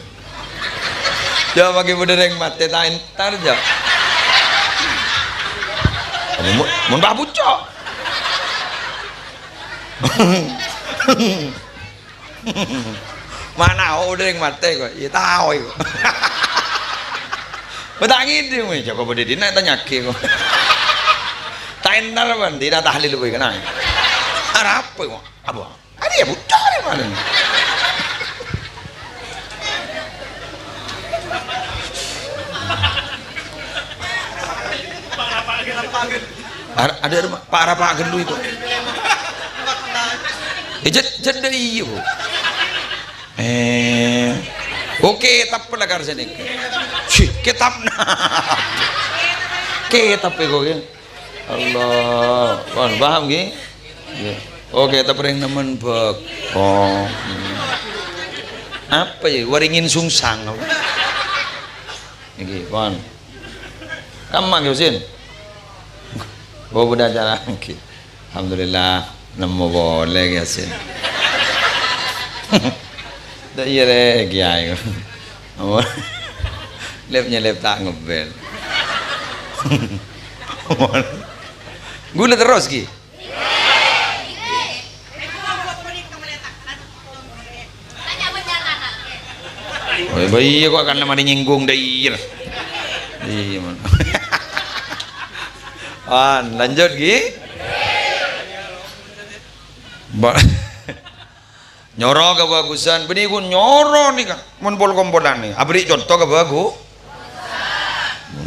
Jhâ' paghi' bâdâ rèng matè ta' entar, jhâ'. Mon, mon bâ' bucco'. Mana bâdâ rèng matè kok? Iyâ tao kok. Bâ' ta' ngèdhing, jhâ' kok bâdâ dinna' tanya'aghi kok. Ta' entar bân, dinna' tahlil bhâi kennèng. Arapa kok? Apa? Arèya bucco' rè malem. Ar-, ada rumah, Pak Rapa Gendu itu. Eh, jed-, jed iyâ, Bu. Eh. Oke, tap pala kar sini. Sih, kitab. Kitab itu, ya. Allah, pon paham nggih? Nggih. Oke, ta' parèng nemmen bâk. Oh. Hmm. Apa ya? Waringin sungsang apa? Nggih, pon. Kamma nggih, Husin? Oh, bâdâ acara nggih. Alhamdulillah, nemmo polè nggih, Husin. Ta' iyâ rè, Kiai. Lep-nyelep ta' ngebel. Ghulâ terros, Ki. Oh, iyâ, kok kan mari nyinggung dâ' iyâ. Iyâ, mon. Wan, lanjut, Ki. Ba-, Nyoro kabhâghusân, bânnè ghu nyoro nèka, mon pol-kompolan nèka. Aberri' conto kabhâghu-,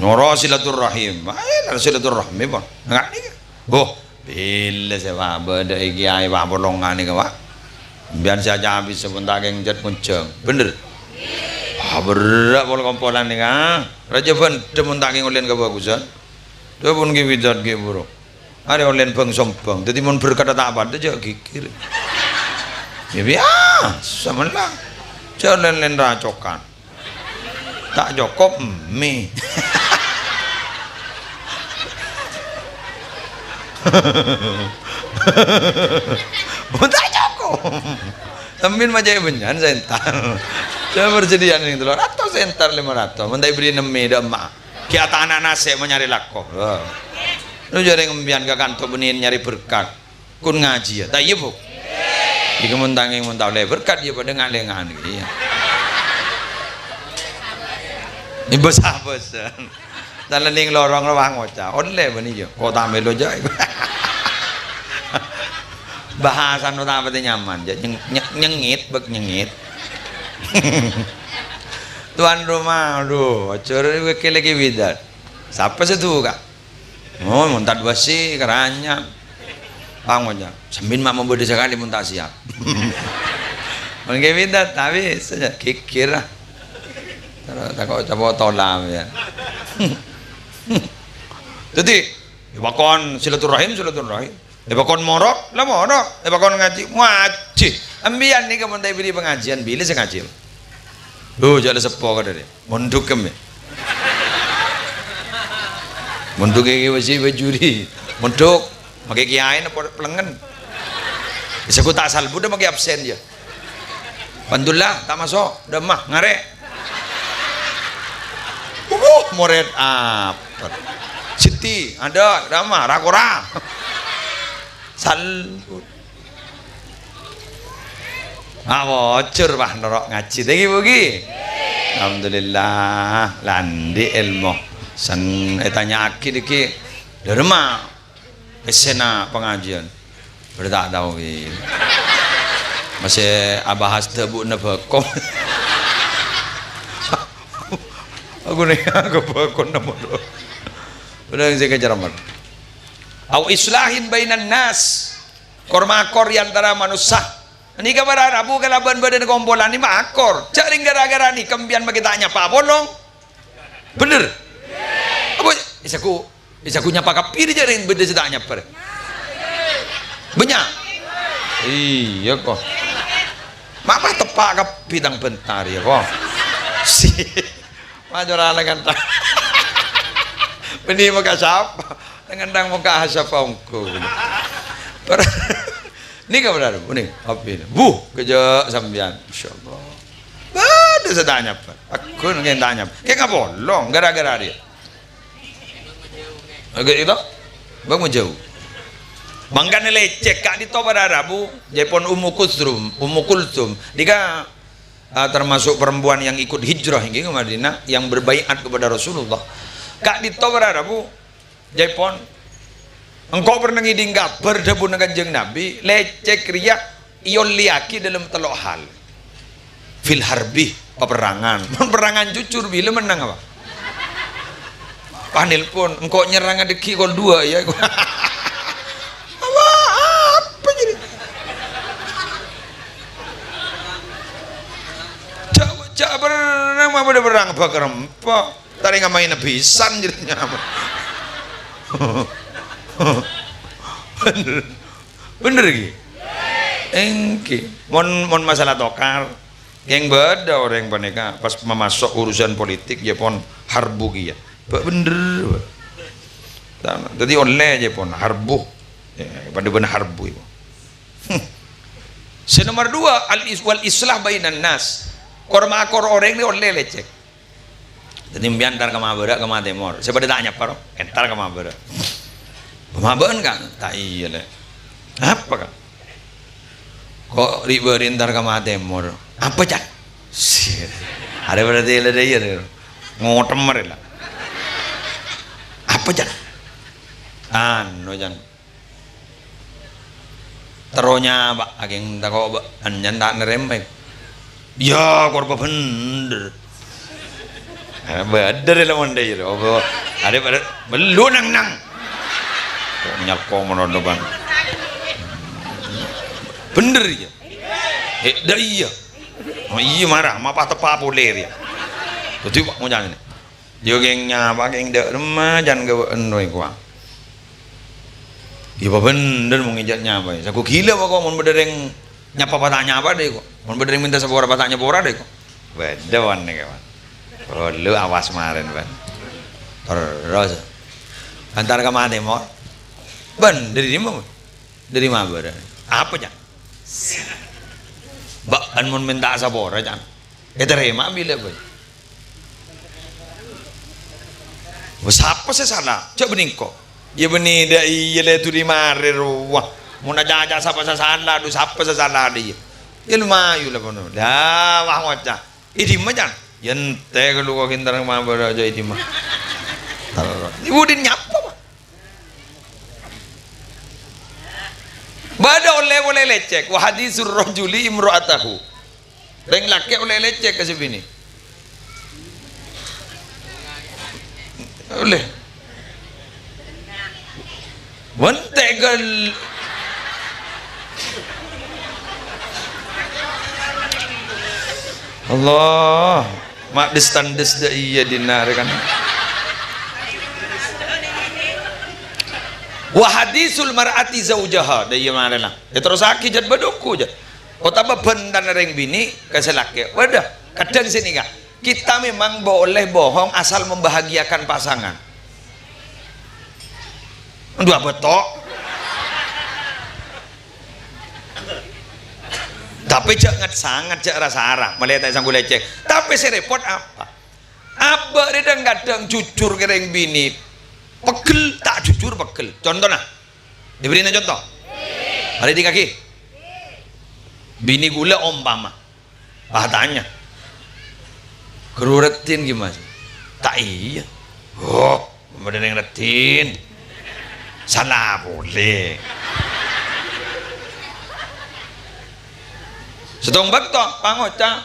nyoro silaturrahim. Ayo, silaturahmi, pon. Enggak nèka. Boh, bilâ sè, Pak, bâdâ è kiyaè, Pak, polongan nèka, Pak. Sampèyan sè acabi saponta kèng jhât ngonjhâng. Bhender? Ah, berrâ' pol-kompolan nèka. Rajâ bhender mon ta' kèng ollèn kabhâghusân. Dhâbuna Ki Widat, Ki Buru. Arè ollèn bâng-sombâng. Dhâddhi mon berkat ta' padâ, jhâ' ghighir. Yâ, biyasa mella. Jhâ' lèn-lèn racokan. Ta' cokop, mi. Mon ta' cokop. Sampèyan macaè bânnya'an sèntar. Jhâ' persèdiyâ'an nèng tello ratos sèntar lèma ratos. Mon ta' èberri' nemmi dâ' emma'. Ghi' atana nasè' manyarè lako. Wah. Lu jhâreng empiyan ka kanto bânnè nyarè berkat. Kun ngajhiyâ. Ta' iyâ, Bu? Iyâ, mon tangèng mon ta' ollè berkat, iyâ padâ ngalèngan, iyâ. Iyâ, bâsa-bâsa. Ta' lennèng lorong rowa ngoca'. Ollè bânnè, iyâ. Kok ta' mèlo, jhâ'. Bahasana ta' patè nyaman, jhâ'. Nyeng-, nyeng-, nyengit, bâk nyengit. Tuan rumah, aduh, acur lagi-lagi bidal. Sapa sè duka? Oh, mon ta' duwâ sè karanya. Pangoca', "Sampèyan ma' mabâdâ sakalè mon ta' siap." Mon ghi' minta, ta' bisa, jhâ' ghighir, ah. Terus tako' capo tolam, ya. Dhâddhi, èpakon silaturahim, silaturahim. Èpakon morok, la morok. Èpakon ngajhi, ngajhi. Empiyan nèka mon ta' èberri' pangajiân, bilâ sè ngajhi? Lho, jhâ' la seppo kadhârè. Mondhuk kemma. Mondhuk iki wis bajuri. Mondhuk. Makè kiyaè napa pelengen. Bisa ku ta' salbu dâ' makè absen, ya. Pandullah, ta' maso'. Dâ' emma, ngarè'. Uh, morèd apa? Siti, ada, dâ' emma, ra-kora. Salbu. Ah, bocor, wah, noro' ngajhi. Thank you, Bu Ki. Alhamdulillah, la andi' èlmo. Sen ètanya'aghi dhâggi', dârma, essèna pangajiân. Bâdâ ta' tao, Ki. Masih abahas dhâbu'na bhâko. Aku nèng aku bhâko nemmo. Bâdâ sè kacermet. Au islahin bainan nas. Kor-makor è antara manossa. Nèka para rabu kalabân bâdâna kompolan nèka makor. Jhâ' rèng ghârâ-ghârâ nèka empiyan makè ta' nyapa apolong. Bhender? Apa, èsaku, èsaku nyapa kabbhi jhâ' rèng bâdâ sè ta' nyapa. Bânnya'? Iyâ, ko. Ma' pas teppa' kabbhi tang bhântar, yâ, ko. Si. Majora lengan ta-, bânnè mokka' sapa? Lengan tang mokka' sapa ongghu? Per-, nèka benar, nèka, apa ini? Buh, kejak sampeyan. Masyaallah. Sè ta' nyapa. Aku ngghi ta' nyapa. Kèng apolong gara-gara rèya. Oke, itu? Bang menjauh. Mangkana lècèk, ka'dinto para rabu, jâèpon Ummu Kulsum, Ummu Kulsum. Dika, ah, termasuk perempuan yang ikut hijrah ngghi ka Madinah, yang berbaiat kepada Rasulullah. Ka'dinto para rabu, Jâèpon, engko' pernah ngèdhing kabhâr dhâbuna Kanjeng Nabi, lècèk rèya èollèyaghi dâlem tello' hal. Fil harbi, paperrangan. Mon perrangan jujur, bilâ mennang apa? Pas nelpon, "Engko' nyerrang adâggi' kol dua ya." Apa, apa jadi? Jâ', jâ' perrang, ma' bâdâ perrang, bâ' karempa. Tarènga maènna bhisan jârèya nyamana. Bhender. Bhender, ghi? Èngghi. Mon, mon masalah tokar, kèng bâdâ orèng panèka pas mamaso' urusan politik, jâèpon harbu kèya. Bâ' bhender, bâ'. Ta-, dhâddhi ollè jâèpon harbu. Ya, padâ bân harbu itu. Sè nomor dua, al-is-, wal islah bainan nas. Kor-makor orèng nè ollè lècèk. Dhâddhi, sampèyan entar ka Mahabârâ, ka Mahatemor. Sè padâ ta' nyapa, ro? Entar ka Mahabârâ. "Pamabâ'ân, Kang?" "Ta' iyâ, Lè'." "Apa, Kang?" "Ko' ri'-bâri' entar ka Mahatemor." "Apa, Can?" Arèya berarti la dâ' iyâ, ngotemmer la. "Apa, Can?" "Anu, Can." Terro nyapa, akèng tako' bâ', anjân ta' narèma, èko. Iyâ, kor bhender. Eh, bhender la mon dâ' iyâ, apa? Arè padâ bellu nang-nang. Kok nyalko mono, Bang? Bhender iyâ. Eh, dâ' iyâ. Oh, iyâ, mara, mapa teppa' polè rèya. Dhâddhi, Pak, ngoca' ngènè. Iyâ, kèng nyapa, kèng dâ' remma, can ghâbâ'ân rowa, èko. Iyâ, bhender mon ngèjhâ' nyapa. Sago ghilâ, Pak, ko' mon bâdâ rèng nyapa, pas ta' nyapa, dâ' èko. Mon bâdâ rèng mènta sapora, pas ta' nyapora, dâ' èko. Bhender, wan, nèka, wan. Ghulâ awas marèn, wan. Terros. Entar ka Mahatemor. "Bân, dâri dimma, Bân?" "Dâri Mahabârâ." "Apa, Can?" "Bâ'ân mon mènta sapora, Can." Ètarèma bilâ, Bân? Wah, sapa sè sala? Jhâ' bânnè engko'. Iyâ bânnè, dâ' iyâ lè dhuli marè rowa. Mon aca'-aca' sapa sè sala, dhu sapa sè sala dâ' iyâ. Iyâ lumayu la kono. Lah, wah ngoca'. È dimma, Can? Yâ entè ghâllu kok entar ka Mahabârâ jhâ' è dimma. Terro. Ibu din nyapa, Pak? Bâdâ ollè polè lècèk. Wa hadisur rajuli imra'atahu. Rèng lakè' ollè lècèk ka sè binè. Ollè. Bhender ghâl-, Allah, ma' dhes-tandhes dâ' iyâ dinna' rè kan. Wa hadisul mar'ati zaujaha, dâ' iyâ marèna. Èterrossaghi jhât bâdâ oku jhât. Otabâ bhântan rèng binè' ka sè lakè'. Bâdâ, kadhâng sè nèka. Kita memang boleh bohong asal membahagiakan pasangan. Dua betok. Tapè jhâ' ngat-sangat, jhâ' ra-sara. Malè ta' èsangghu lècèk. Tapè sè rèpot apa? Abâ' rè dhâng-kadhâng jujur ka rèng binè'. Pegghel, ta' jujur pegghel. Contona. Èbèrri'ana conto. Arè dingngaghi. Binè ghulâ ompama. Pas atanya. "Ghuru raddhin ghi, Mas?" "Ta' iyâ." "Oh, bâdâ neng raddhin. Sala polè." Sèttong bâkto, pangoca'.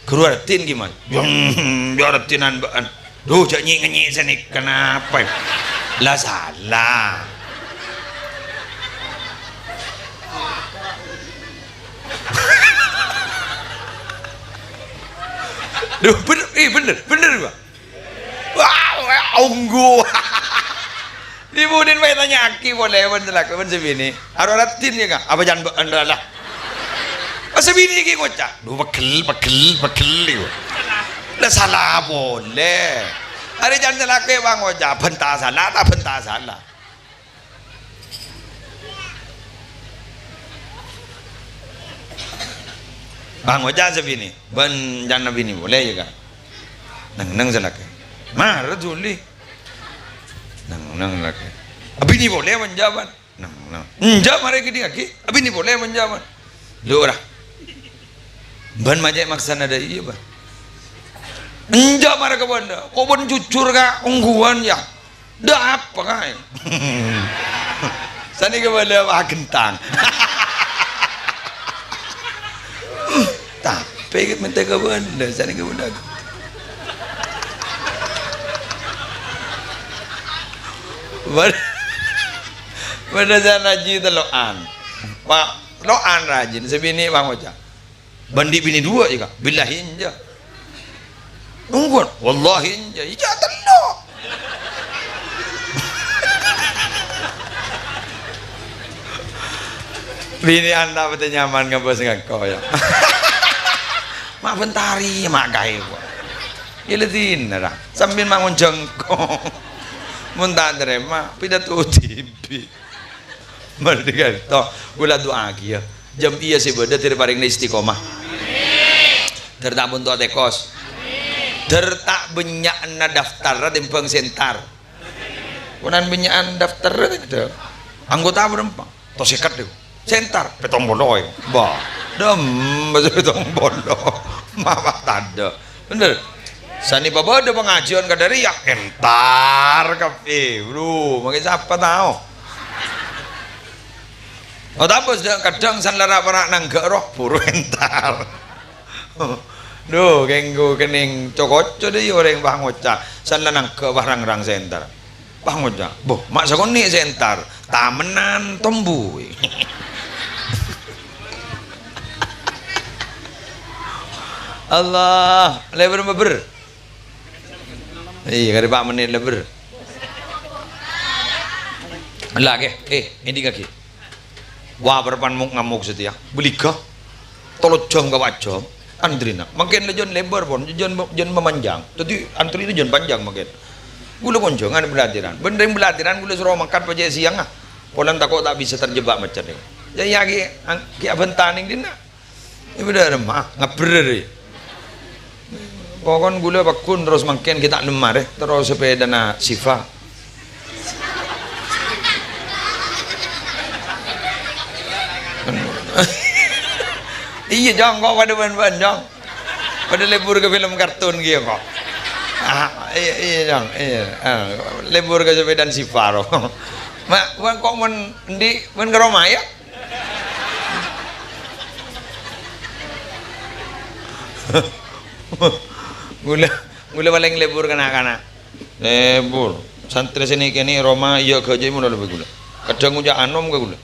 "Ghuru raddhin ghi, Mas?" "Yâ, yâ raddhinan bâ'ân." "Dhu, jhâ' nyè'-ngènyè' sè nèka napa?" "La sala." Dhu, bhender, eh, bhender, bhender, Pak. Wah, wah, ongghu. Ibu din pas ètanya'aghi polè, bân sè lakè, bân sè binè'. "Ghuru raddhin yâ, Kang?" "Apa can bâ'ân la?" Pas sè binè' ghi ngoca', "Dhu, pegghel, pegghel, pegghel," iku. La sala polè. Arè can sè lakè pangoca', "Bhânta sala, ta' bhânta sala?" Bâng oca' sè binè, "Bân ca'na binè polè, yâ, Ka'?" "Neng-neng sè lakè." "Marè dhuli." "Neng-neng lakè." "Abinè polè bân jâ', bân?" "Neng-neng." "Enjâ', marè kèdhingngaghi. Abinè polè bân jâ', bân." "Lho, ra. Bân ma' cè' maksana dâ' iyâ, bân." "Enjâ', marè ka bâ'na. Ko' bân jujur, Ka', ongghuwân, yâ." "Dâ' apa, Ka'?" "Sanèka bâdâ apa aghentang?" "Tapè mènta ka bâdâ, sanèka bâdâ aghentang." Bâdâ, bâdâ sè ngajhi tello'an. Wa-, tello'an rajin, sè binè' bâng oca'. "Bân andi' binè duwâ', yâ, Ka'?" "Billahi, enjâ'." "Nongghu?" "Wallahi, enjâ'." "Iyâ, tello'." Binè'an ta' patè nyaman ngabâs ngako, yâ. Ma' bhântari, ma' kaè, ko'. Yâ, la dinna, ra. Sampèyan ma' ngonjhâng ko'. Mon ta' tarèma, pidato dhibi'. Mardika to, kaulâ du'aaghi, yâ. Jam'iyah sè bâdâ dâr parèngana istiqomah. Dâr ta' bunto'a tèkos. Dâr ta' bânnya'na daftarra tèmbhâng sè èntar. Ponan bânnya'an daftarra tèngdhâ. Anggota bârâmpa? To sèket, yâ. Sè èntar, pèttong polo, yâ. Bâh, dâmma sè pèttong polo. Ma' pas tadâ'. Bhender. Sanè pabâdâ pangajiyân kadâri, yâ, èntar kabbhi, bro. Mangkèn sapa tao? Oh, tapos dâ-, kadhâng san la ra-para' nangghâ' roh, buru èntar. Dhu, kèng ghu kennèng co-koco dâ' iyâ orèng pas ngoca', san la nangghâ' pas rang-rang sè èntar. Pas ngoca', "Boh, ma' sakonè' sè èntar, tamennan tombu." Allah, lèbâr mabâr. Iyâ, karè pa' mennit lèbâr. Lah, kè, eh, èndi'âghi. Wah, bârâmpan mok-ngamok satèya. Bâligâ. Tolo jam ka pa' jam. Antrina. Mangkèn la jân lèbâr, pon. Jân, jân mamanjang. Dâddhi, antrina jân panjang mangkèn. Kaulâ konjhângan bâlâjhârân. Bân rèng bâlâjhârân kaulâ soro mangkat pajhât sèyang, ah. Polana tako' ta' bisa terjebak macet, eh. Yâ, yâ, ghi', ang-, ghi' abhânta nèng dinna'. Yâ, bâdâ remma, ah, ngabbher arè. Pokon kaulâ pagghun terros mangkèn ghi' ta' nemma arè, terros sapèdana Siva. Iyâ, Jong, ko' padâ bân-bân, Jong. Padâ lèbur ka film kartun ghi' ko'. Ah, iyâ, iyâ, Jong, iyâ. Ah, lèbur ka sapèdana Siva, ro. Ma', ma' ko' mon andi', mon ka roma, yâ? Kaulâ, kaulâ palèng lèbur ka na'-kana'. Lèbur. Santrè sè nè-kènè' roma iyâ ghâjâ mon lèbur kaulâ. Kadhâng ngoca' anom ka kaulâ.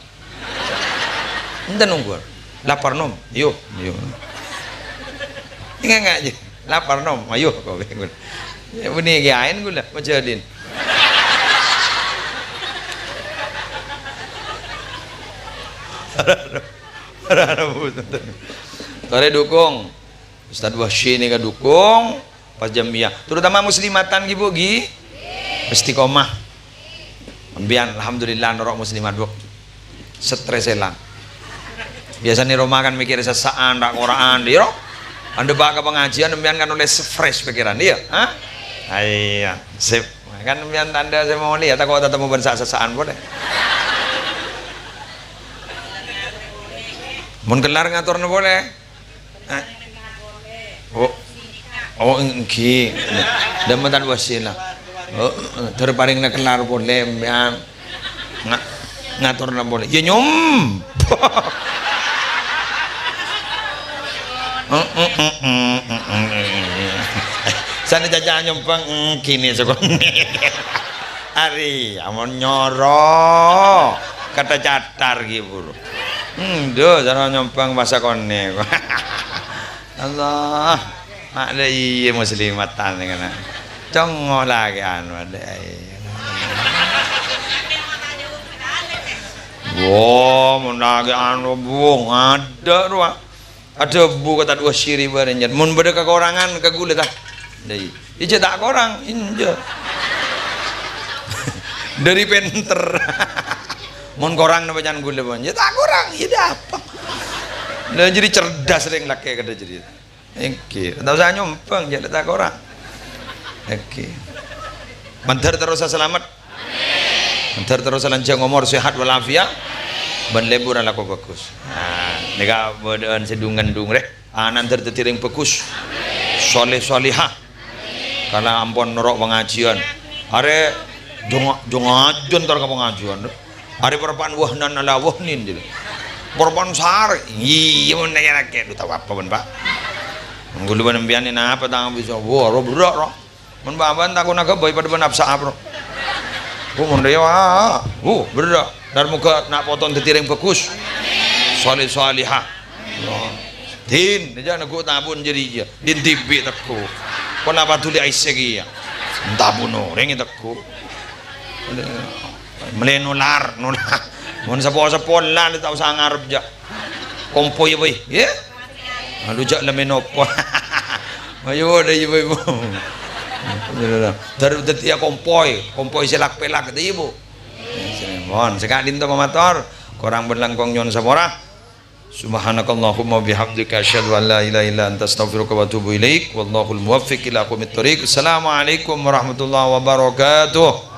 Enten ongghuwân. Lapar, Nom? Ayo, ayo. Enga', enga', jhi. Lapar, Nom? Ayo, ko' kaulâ. Yâ, bânnè kèyaèn kaulâ, majâdin. Torè dukung. Ustadz Wahsyi nèka dukung pas jam'iyah. Terutama muslimatan, ghi, Bu, ghi. Istiqomah. Sampèyan, alhamdulillah, noro' muslimat, Bu. Strès èlang. Biasanya roma kan mikir sessa'an, ra'-kora'an, iyâ, ro? Anda bâ' ka pangajiân, sampèyan kan ollè fresh pikiran, iyâ? Ha? Iyâ, sip. Kan sampèyan tandhâ sè molèya, tako' tatemmo bân sa'-sessa'an polè. Mon kellar ngatorna polè. Eh. Oh. Oh, èngghi. Dâ' matan wasila. Oh, dâr parèngna kellar polè, sampèyan. Nga-, ngatorna polè. Yâ, nyom. Sanè caca nyombhâng, èngghi nè sakonè'. Arè, amon nyoro. Kata catar ghi buru. Endo, cara nyombhâng pas sakonè'. Allah. Mak dâ' iyâ muslimatan kana. Congo lagi anu dâ' iyâ. Wo, mon lagi anu, Bu, ngadâ' rowa. Adhâbu ka Tad Wasyiri bâreng, "Mon bâdâ kakorangan ka ghulâ, ta?" Dâi. Ijâ ta' korang, enjâ'. Dâri pènter. Mon korang napa can ghulâ, pon? Yâ ta' korang, yâ dâpa'. Lah, jadi cerdas rèng lakè' kadhâ' jadi. Èngghi, ta' osa nyombhâng, jhâ' ta' korang. Èngghi. Mandhâr terros salamet. Mandhâr terros lanjhâng omor, sehat walafiat, bân lebur alako bhâghus. Nah, nèka bâdâ'ân sè dhung-ngendhung rè. Ana' mandhâr dhâddhi rèng bhâghus. Shaleh shalehah. Karna ampon noro' pangajiân. Arè jhung-, jhung-ajhun tor ka pangajiân. Arè parappa'na wahnan ala wahnin, jârèya. Parappa'na sarè. Iyâ, mon nèka lakè', dhu, ta' apa, bân, Pak. Mon ghulâ bân sampèyan napa ta' bisa? Wah, ro berrâ', ro. Mon bâbân takona ghâbây padâ bân Hafsah, bro. Bu, mon rèya, ah, bu, berrâ'. Dhâr moghâ na' potona dhâddhi rèng bhâghus. Shaleh shalehah. Din, jhâ' neggu' tabun jârèya. Din dhibi' tegghu'. Pola paduli aèssè kèya. Tabun orèng tegghu'. Mellè nolar, nolar. Mon seppo-seppo la ta' osa ngarep jhâ'. Kompoy apa, yâ? Aduh, jhâ' la menopo. Ayo, dâ' ibu-ibu. Dhâr dhâddhiyâ kompoy, kompoy sè lak-pèlak, dâ' ibu. Mon, sakadinto mamator, korang bân langkong nyo'on sapora. Subhanakallahumma bihamdika, asyhadu an la ilaha illa anta, astaghfiruka wa atubu ilaik. Wallahul muwaffiq ila aqwamit thoriq. Assalamualaikum warahmatullahi wabarakatuh.